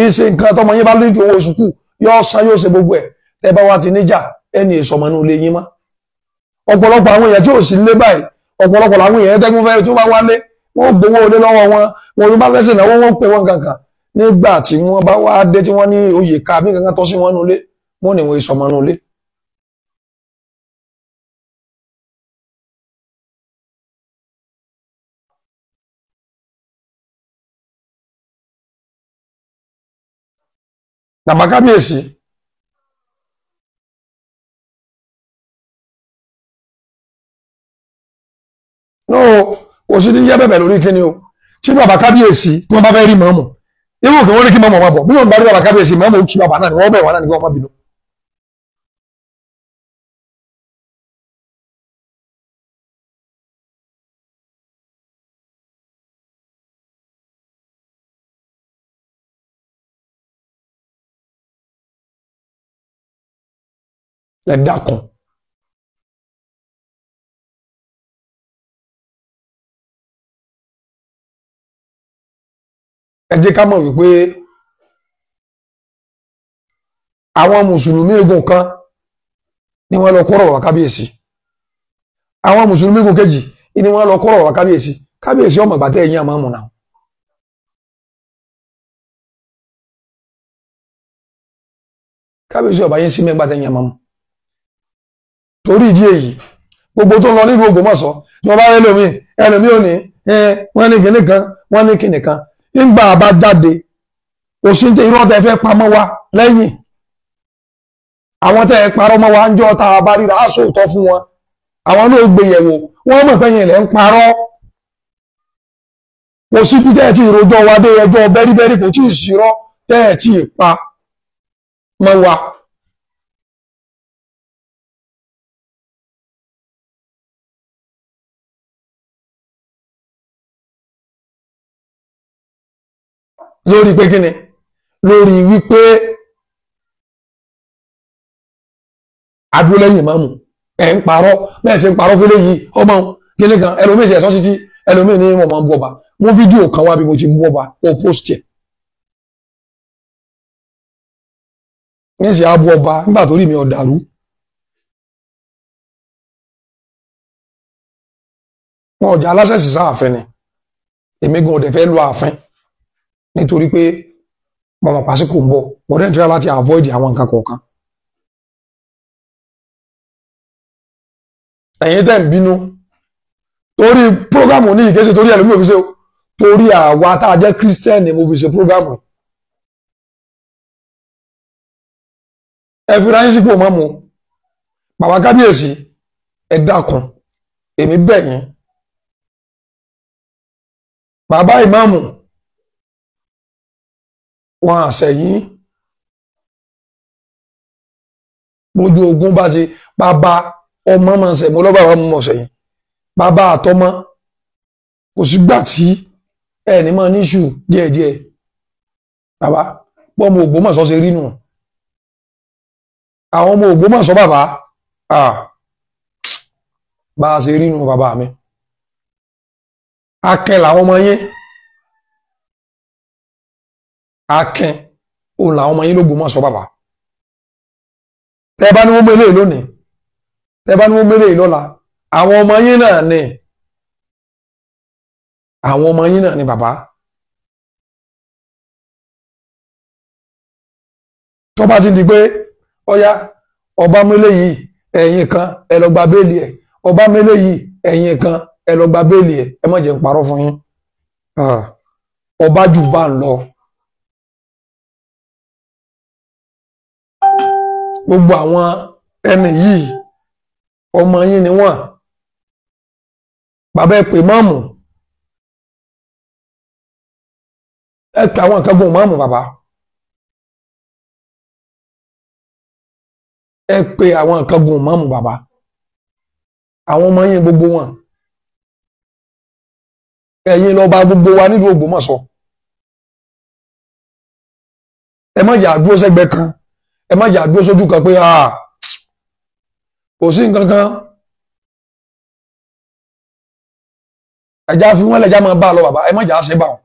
Ìṣe nǹkan tọmọ yín bá lójú owó sùkúù, yóò san yóò ṣe gbogbo ẹ̀. Tẹ́ bá wá ti níjà, ẹni ìsọmọnú lé yín mọ́. Ọ̀pọ̀lọpọ̀ àwọn èèyàn tí ò sí lé báyìí, ọ̀pọ̀lọpọ̀ làwọn èèyàn tẹ́gbọ́n fẹ́ tí wọ́n bá wálé, wọ́n gbowó olé lọ́wọ́ wọn, wọn ló bá fẹ́ sìnàwó, wọ́n pè wọ́n kankan. Nígbà tí wọ́n bá wá dé tí wọ́n ní oyè ká bí kankan tọ́ sí wọn nulé, wọ́n ní wọ́n ìsọmọnú lé. Bàbá kábíyèsí no, kò sí ní jẹ́ bẹ̀bẹ̀ lórí kíni o. Tí bàbá kábíyèsí tí wọ́n bá fẹ́ rí mọ́mù, irú òkè wọ́n ní kí mọ́mù ọmọ bọ̀, bí wọ́n bá rí bàbá kábíyèsí mọ́mù ó kí bàbá náà ni wọ́n bẹ̀ wọ́n náà ni kí wọ́n má bínú. Ẹ dákun. Ẹ jẹ́ ká mọ̀ wípé àwọn mùsùlùmí egun kan ni wọ́n lọ kọ́rọ̀ wá kábíyèsí, àwọn mùsùlùmí egun kejì ni wọ́n lọ kọ́rọ̀ wá kábíyèsí. Kábíyèsí ọmọ ìgbà tẹ́ ẹ̀yìn àmọ́ mùnà. Kábíyèsí ọba yín sí mẹ́gbà tẹ́ ẹ̀yìn àmọ́ mù. Torí ìdí èyí, gbogbo tó ń lọ nílùú Ògbómọ̀ṣọ́ tí wọ́n bá rẹ́ lómi, ẹlòmí ò ní wọ́n ní kinní kan, wọ́n ní kinní kan. Ńgbà bá jáde, òsín tẹ irọ́ tẹ fẹ́ pamọ́ wa lẹ́yìn. Àwọn tẹ́ ẹ parọ́ mọ́ wa ń jọ́ tá a bá ríra á sòótọ́ fún wọn. Àwọn náà gbé yẹ̀wò, wọ́n mọ̀ pé yẹn lẹ́ ń parọ́. Kò sí bí tẹ́ ẹ ti rojọ́ wa dé ẹjọ́ bẹ́ríbẹ́rí, kò tí ì sírọ́ tẹ́ ẹ ti pa mọ́ wa. Lórí pé kíni? Lórí wípé adúró lẹ́yìn ìmáàmù, ẹ̀ ń parọ́, bẹ́ẹ̀ ṣe ń parọ́ fún léyìí ọmọ kíní kan, ẹlòmíì ṣe ẹ̀sọ́ títí, ẹlòmíì ní wọ́n máa ń bú ọba, Mú fídíò kan wá bí mo ti bú ọba, ó post ẹ̀. Níṣẹ́ á bú ọba nígbà tó rí mi ọ̀dàrú. Wọn ọjà aláṣẹ̀sì sáàfin ni. Èmi gan ọ̀dẹ̀ fẹ́ lu ààfin nítorí pé mo mọ̀ pàṣípò ń bọ̀. Mo dẹ̀ ń try láti avoid àwọn nǹkan kọ̀ọ̀kan. Ẹ̀yin tẹ́ ń bínú torí prógámù ní ìkéṣe torí ẹlòmíì ò fi ṣe o, torí àwa tá a jẹ́ kírísítẹ́nì mo fi ṣe prógámù. Ẹ fi ráyín sípò mọ́ mu. Bàbá kábíyèsí, ẹ dákun, èmi bẹ̀ yín. Bàbá ìmáàmù, wọn àṣẹ yín. Bójú ogun bá ṣe bàbá ọmọ máa ń ṣe mo lọ́ba àwọn ọmọ ọ̀sẹ̀ yìí. Bàbá àtọmọ kò sígbà tí ẹni máa níṣù díẹ̀díẹ̀. Bàbá pọ́mọ Ògbómọ̀ṣọ́ ṣe rí nù. Àwọn ọmọ Ògbómọ̀ṣọ́ bàbá bá a ṣe rí nù bàbá mi. Akin làwọn ọmọ yín. Akin òun làwọn ọmọ yín l'Ógbómọ̀ṣọ́ bàbá. Tẹ́ bá ní wọ́n mélèé lónìí, tẹ́ bá ní wọ́n mélèé lọ́la, àwọn ọmọ yín náà ni. Àwọn ọmọ yín náà ni bàbá. Tó bá ti di pé ọya ọba mélèé yìí ẹ̀yìn kan ẹ lọ gba béèlì ẹ̀, ọba mélèé yìí ẹ̀yìn kan ẹ lọ gba béèlì ẹ̀, ẹ má jẹ́ n parọ́ fún yín. Ọba jù bá ń lọ. Gbogbo àwọn ẹni yìí ọmọ yín ni wọ́n. Bàbá ẹ pè máàmù, ẹ pè àwọn nǹkan gùn máàmù bàbá, ẹ pè àwọn nǹkan gùn máàmù bàbá. Àwọn ọmọ yín gbogbo wọn, ẹ̀yin lọ́ba gbogbo wa nílùú Ògbómọ̀ṣọ́. Ẹ má jà dúró sẹ́gbẹ́ kan, ẹ má jà dúró sójú kan pé kò sí nǹkan kan. Ẹja fi wọ́n lẹ́jà máa bá a lọ bàbá, ẹ má jà á ṣe bá wọn.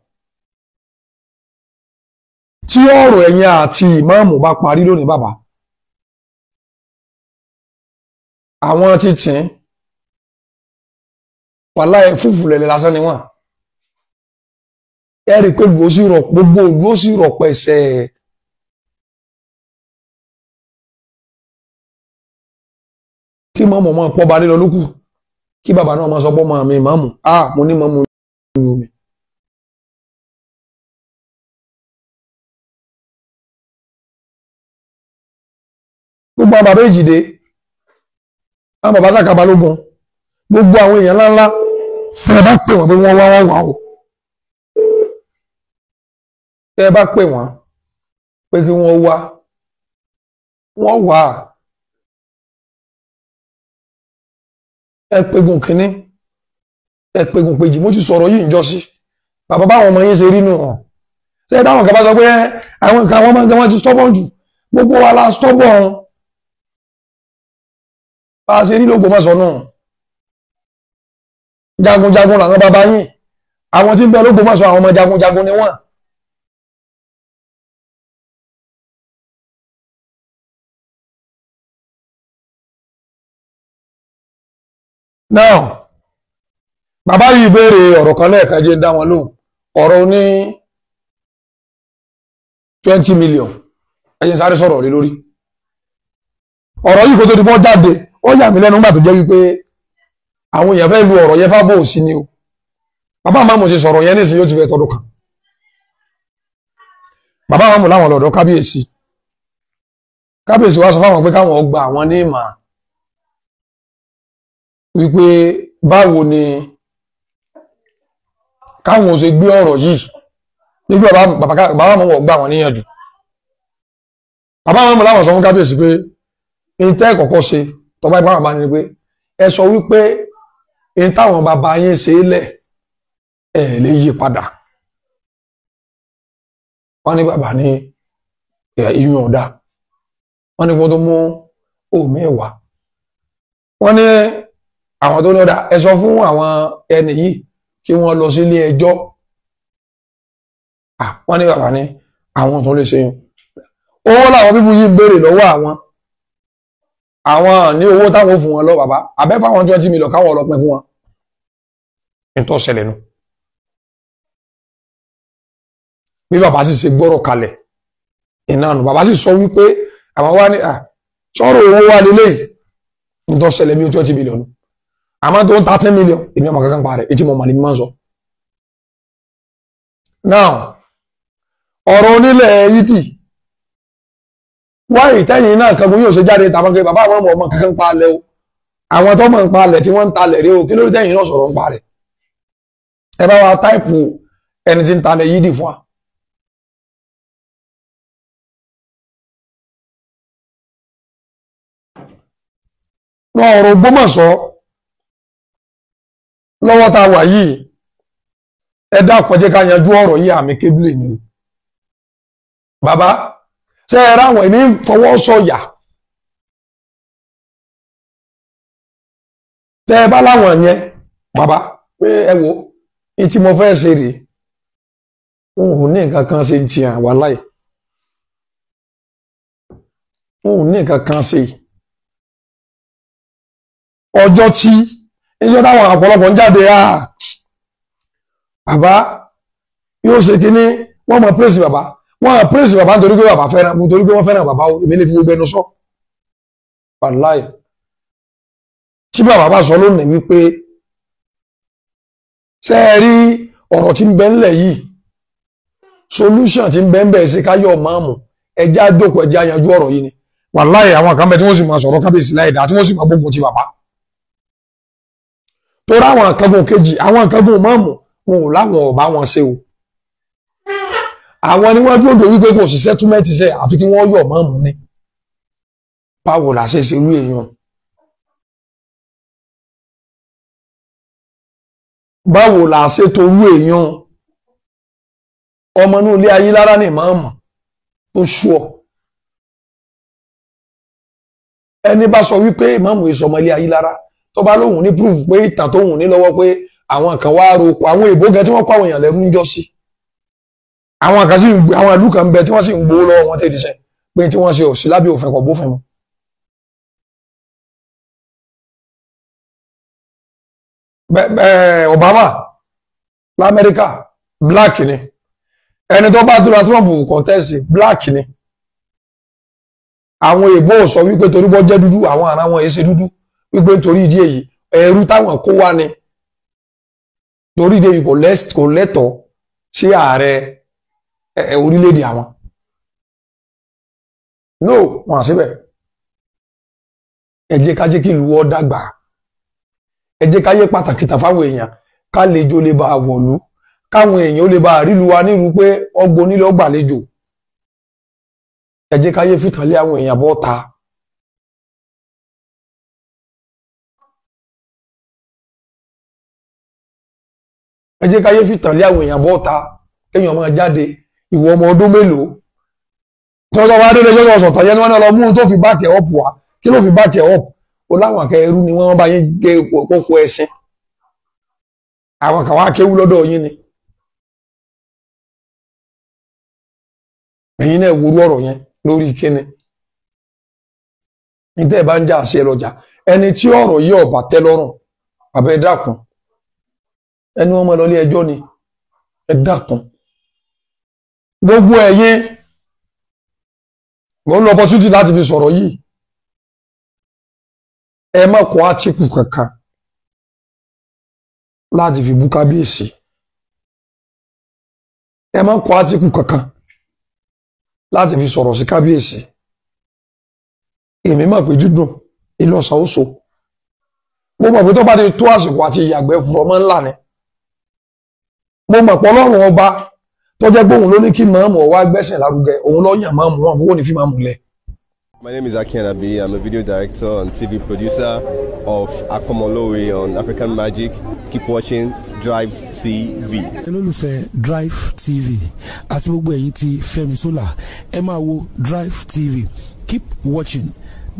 Tí ọ̀rọ̀ ẹ̀yin àti ìmáàmù bá parí lónìí bàbá, àwọn títìn wàláhì fúfú lẹ̀lẹ̀ lásán ni wọ́n. Ẹ rí i pé ìlú ó sì rọ̀, gbogbo ìlú ó sì rọ̀ pẹ̀sẹ̀. Kí mọ́mọ́ máa pọ́ balẹ̀ lọ lókù, kí bàbá náà máa sọ pé ọmọ mi mọ́mù, mo ní mọ́mù ìlú mi. Gbogbo àwọn bàbá Èjìdé, àwọn bàbá Sàká Balógun, gbogbo àwọn èèyàn ńláńlá, ẹ bá pè wọ́n pé wọ́n wá wọ́n wá o. Ẹ bá pè wọ́n pé kí wọ́n wá, wọ́n wá. Ẹ pegun kínní, ẹ pegun kejì, mo ti sọ̀rọ̀ yìí ń jọ sí. Bàbá báwọn ọmọ yín ṣe rí nù hàn. Ṣé ẹ dáhùn kan bá sọ pé àwọn nǹkan àwọn ọmọ nǹkan wọn ti stubborn jù, gbogbo wa la stubborn. Bá a ṣe rí l'Ógbómọ̀ṣọ́ náà. Jagunjagun làwọn bàbá yín. Àwọn tí ń bẹ l'Ógbómọ̀ṣọ́ àwọn ọmọ jagunjagun ni wọ́n. Now, bàbá yìí béèrè ọ̀rọ̀ kan lẹ́ẹ̀kan, jẹ́ dá wọn lóhùn. Ọ̀rọ̀ ní 20 million. Ẹ jẹ́ n sáré sọ̀rọ̀ lé lórí. Ọ̀rọ̀ yìí kó tó di bọ́ jáde, ó yà mí lẹ́nu nígbà tó jẹ́ wípé àwọn èèyàn fẹ́ lu ọ̀rọ̀ yẹn fábọ̀ òsì ni o. Bàbá màmú ṣe sọ̀rọ̀ yẹn nísìnyí ó ti fẹ́ tọdún kan. Bàbá màmú láwọn lọ́dọ̀ kábíyèsí. Kábíyèsí wá sọ fáwọn pé káwọn gba àwọn ní ìmọ̀ràn wípé báwo ni káwọn ò ṣe gbé ọ̀rọ̀ yìí nígbà bàbá màmú wọ̀ gbà wọ́n níyànjú. Bàbá màmú láwọn sọ fún kábíyèsí pé ní tẹ́ kọ́kọ́ ṣe tọ́ba ìbára bá ní pé ẹ sọ wípé ní táwọn bàbá yín ṣe é lẹ̀ ẹ̀ lè yí padà. Wọ́n ní bàbá ní ìyún ọ̀dà, wọ́n ní kí wọ́n tó mú òmíì wá. Wọ́n ní àwọn tó ní ọ̀dà ẹ sọ fún àwọn ẹni yìí kí wọ́n lọ sí ilé ẹjọ́ Wọ́n ní bàbá ní àwọn tó lè ṣe yun. Owó làwọn bíbú yìí ń béèrè lọ́wọ́ àwọn. Àwọn ní owó táwọn fún wọn lọ bàbá. Àbẹ́ fáwọn 20 million káwọn ọlọ́pẹ́ fún wọn. Ní tó ṣẹlẹ̀ nu. Bí bàbá sì ṣe gbọ́rọ̀ kalẹ̀ iná nù. Bàbá sì sọ wípé àwọn wá ní sọ̀rọ̀ owó wà lélẹ̀ yìí. Ní tó ṣẹlẹ̀ mi 20 million nu. Àmọ́ tó ń ta 10 million èmi ọmọ kankan pa rẹ̀ etí mo mà ní mímọ́ sọ. Now ọ̀rọ̀ onílẹ̀ yìí wáyé ìtẹ́yìn náà kan yóò ṣe jáde tàbí pé bàbá àwọn ọmọ kankan pa alẹ́ o. Àwọn tó mọ̀ ń pa alẹ̀ tí wọ́n ń talẹ̀ rí o, kí ló dé tẹ́yìn náà sọ̀rọ̀ ń pa rẹ̀? Ẹ bá wa táìpù ẹni tí ń talẹ̀ yìí dì fún wa. Ọ̀rọ̀ Ògbómọ̀ṣọ́ lọ́wọ́ tá a wà yìí, ẹ dákun jẹ́ ká yanjú ọ̀rọ̀ yìí àmì kébìlì ni. Bàbá ṣe ẹ ráwọn èmi ń fọwọ́ sọ̀yà tẹ́ ẹ bá láwọn yẹn bàbá pé ẹ wo ní tí mo fẹ́ ṣe rèé, òun ò ní nǹkan kan ṣe ti hàn wá láì, òun ò ní nǹkan kan ṣe. Ọjọ́ tí ìjọ táwọn ọ̀pọ̀lọpọ̀ ń jáde bàbá yóò ṣe kínní, wọ́n mọ̀ pírèsì bàbá, wọ́n mọ̀ pírèsì bàbá nítorí pé bàbá fẹ́ràn, nítorí pé wọ́n fẹ́ràn bàbá o, èmi lè fi gbogbo ẹnu sọ. Wàláì tí bàbá bá sọ lónìí wípé ṣé ẹ rí ọ̀rọ̀ tí ń bẹ ńlẹ̀ yìí, solution tí ń bẹ ń bẹ ṣe káyọ̀ máàmù, ẹjẹ́ àjòkó ẹjẹ́ àyànjú ọ̀rọ̀ yìí ni. Wàláì àwọn kan bẹ tí wọ́n sì máa sọ̀rọ̀ kábíyèsí láì dá, tí wọ́n sì máa gbógun ti bàbá. Torí àwọn àkàngùn kejì, àwọn àkàngùn máàmù wọn ò láwọn ọ̀bá wọn ṣe o. Àwọn ni wọ́n dúró wípé kò sí sẹ́túmẹ́ǹtì ṣe àfi kí wọ́n yọ̀ máàmù ni. Báwo la ṣe ṣe irú èèyàn? Báwo la ṣe torú èèyàn? Ọmọ inú ilé ayé lára ní máàmù tó ṣú ọ. Ẹni bá sọ wípé máàmù èso ọmọ ilé ayé lára, tó bá lóhùn ní proof pé ìtàn tóhùn ní lọ́wọ́ pé àwọn kan wá roko àwọn èèbó gan tí wọ́n kó àwọn èèyàn lẹ́rú ń jọ sí. Àwọn kan sì ń àwọn ìlú kan bẹ tí wọ́n sì ń gbowó lọ́wọ́ wọn tẹ́lẹ̀ sẹ́ pé tí wọ́n ṣe ò sí lábẹ́ òfin kò bófin mu. Obama l'Amẹ́ríkà black ni, ẹni tó bá Donald Trump contest black ni. Àwọn èèbó sọ wípé torí bọ́ jẹ́ dúdú àwọn ará wọn èé ṣe dúdú, wípé torí ìdí èyí ẹrú táwọn kó wá ni, torí ìdí èyí kò lẹ́tọ̀ọ́ sí ààrẹ orílẹ̀-èdè àwọn. No, wọn à síbẹ̀. Ẹ jẹ́ ká jẹ́ kí ìlú ó dàgbà, ẹ jẹ́ ká yé pàtàkì tà fáwọn èèyàn, ká lejò lè bá wọ̀lú, káwọn èèyàn ó lè bá rílu wa nílùú pé ọgbọ́n onílé ọgbàlejò. Ẹ jẹ́ ká yé fìtàn lé àwọn èèyàn bọ́ ta. Ẹ jẹ́ ká yé fìtàn lé àwọn èèyàn bọ́ ta, kéèyàn máa jáde ìwọ ọmọ ọdún mélòó tọ́jọ́ wá délé jọ́jọ́ sọ̀tọ̀ yẹn ni wọ́n ní lọ mú un tó fi báàkì ẹ̀ ọ̀pù wá. Kí ló fi báàkì ẹ̀ ọ̀pù? Ó láwọn akẹ́ ẹrú ni wọ́n bá yín gé kókó ẹṣin, àwọn kan wá kéwú lọ́dọ̀ yín ni. Ẹ̀yin náà wúrú ọ̀rọ̀ yẹn lórí kíni ní tẹ́ ẹ bá ń jà sí ẹ lọ́jà. Ẹni tí ọ̀rọ̀ yìí ọ̀bà tẹ́ lọ́rùn, bàbá ẹ dákun, ẹni wọ́n mọ lọ ilé ẹjọ́ ni, ẹ dákun. Gbogbo ẹ̀yin mo ń lọ opportunity láti fi sọ̀rọ̀ yìí, ẹ má kọ átíkù kankan láti fi bú kábíyèsí, ẹ má kọ átíkù kankan láti fi sọ̀rọ̀ sí kábíyèsí. Èmi mọ̀ pé dídùn ìlọsàn ó so, mo mọ̀ pé tó bá ti tó àsìkò àti ìyàgbẹ́ fúrọ́mọ́ ńlá ni. Mo mọ̀ pé Ọlọ́run ọba tó jẹ́ pé òun ló ní kí màámù ọwá gbẹ́sẹ̀ lárugẹ, òun ló yàn màámù wọn, kò ní fi màámù lẹ̀. My name is Aki Anabi. I'm a video director and TV producer of Akomolowe on African Magic. Keep watching Drive TV. Olólùfẹ́ Drive TV àti gbogbo ẹ̀yin tí Fẹ́mi Sola, ẹ máa wo Drive TV. Keep watching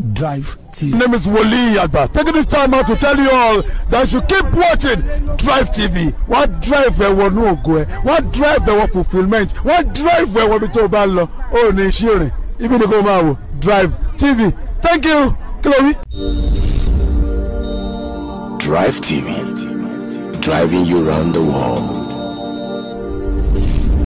Drive TV. My name is Wole Agba. Taking this time out to tell you all that you keep watching Drive TV. Wọ́n drive ẹ wọnú ògo ẹ, wọ́n drive ẹ wọ fulfilment, wọ́n drive ẹ wọ ibi tó o bá lọ. Ó ní iṣẹ́ rìn, ibi ni kò máa wò Drive TV. Thank you. Kí ló wí? Drive TV, driving you round the world.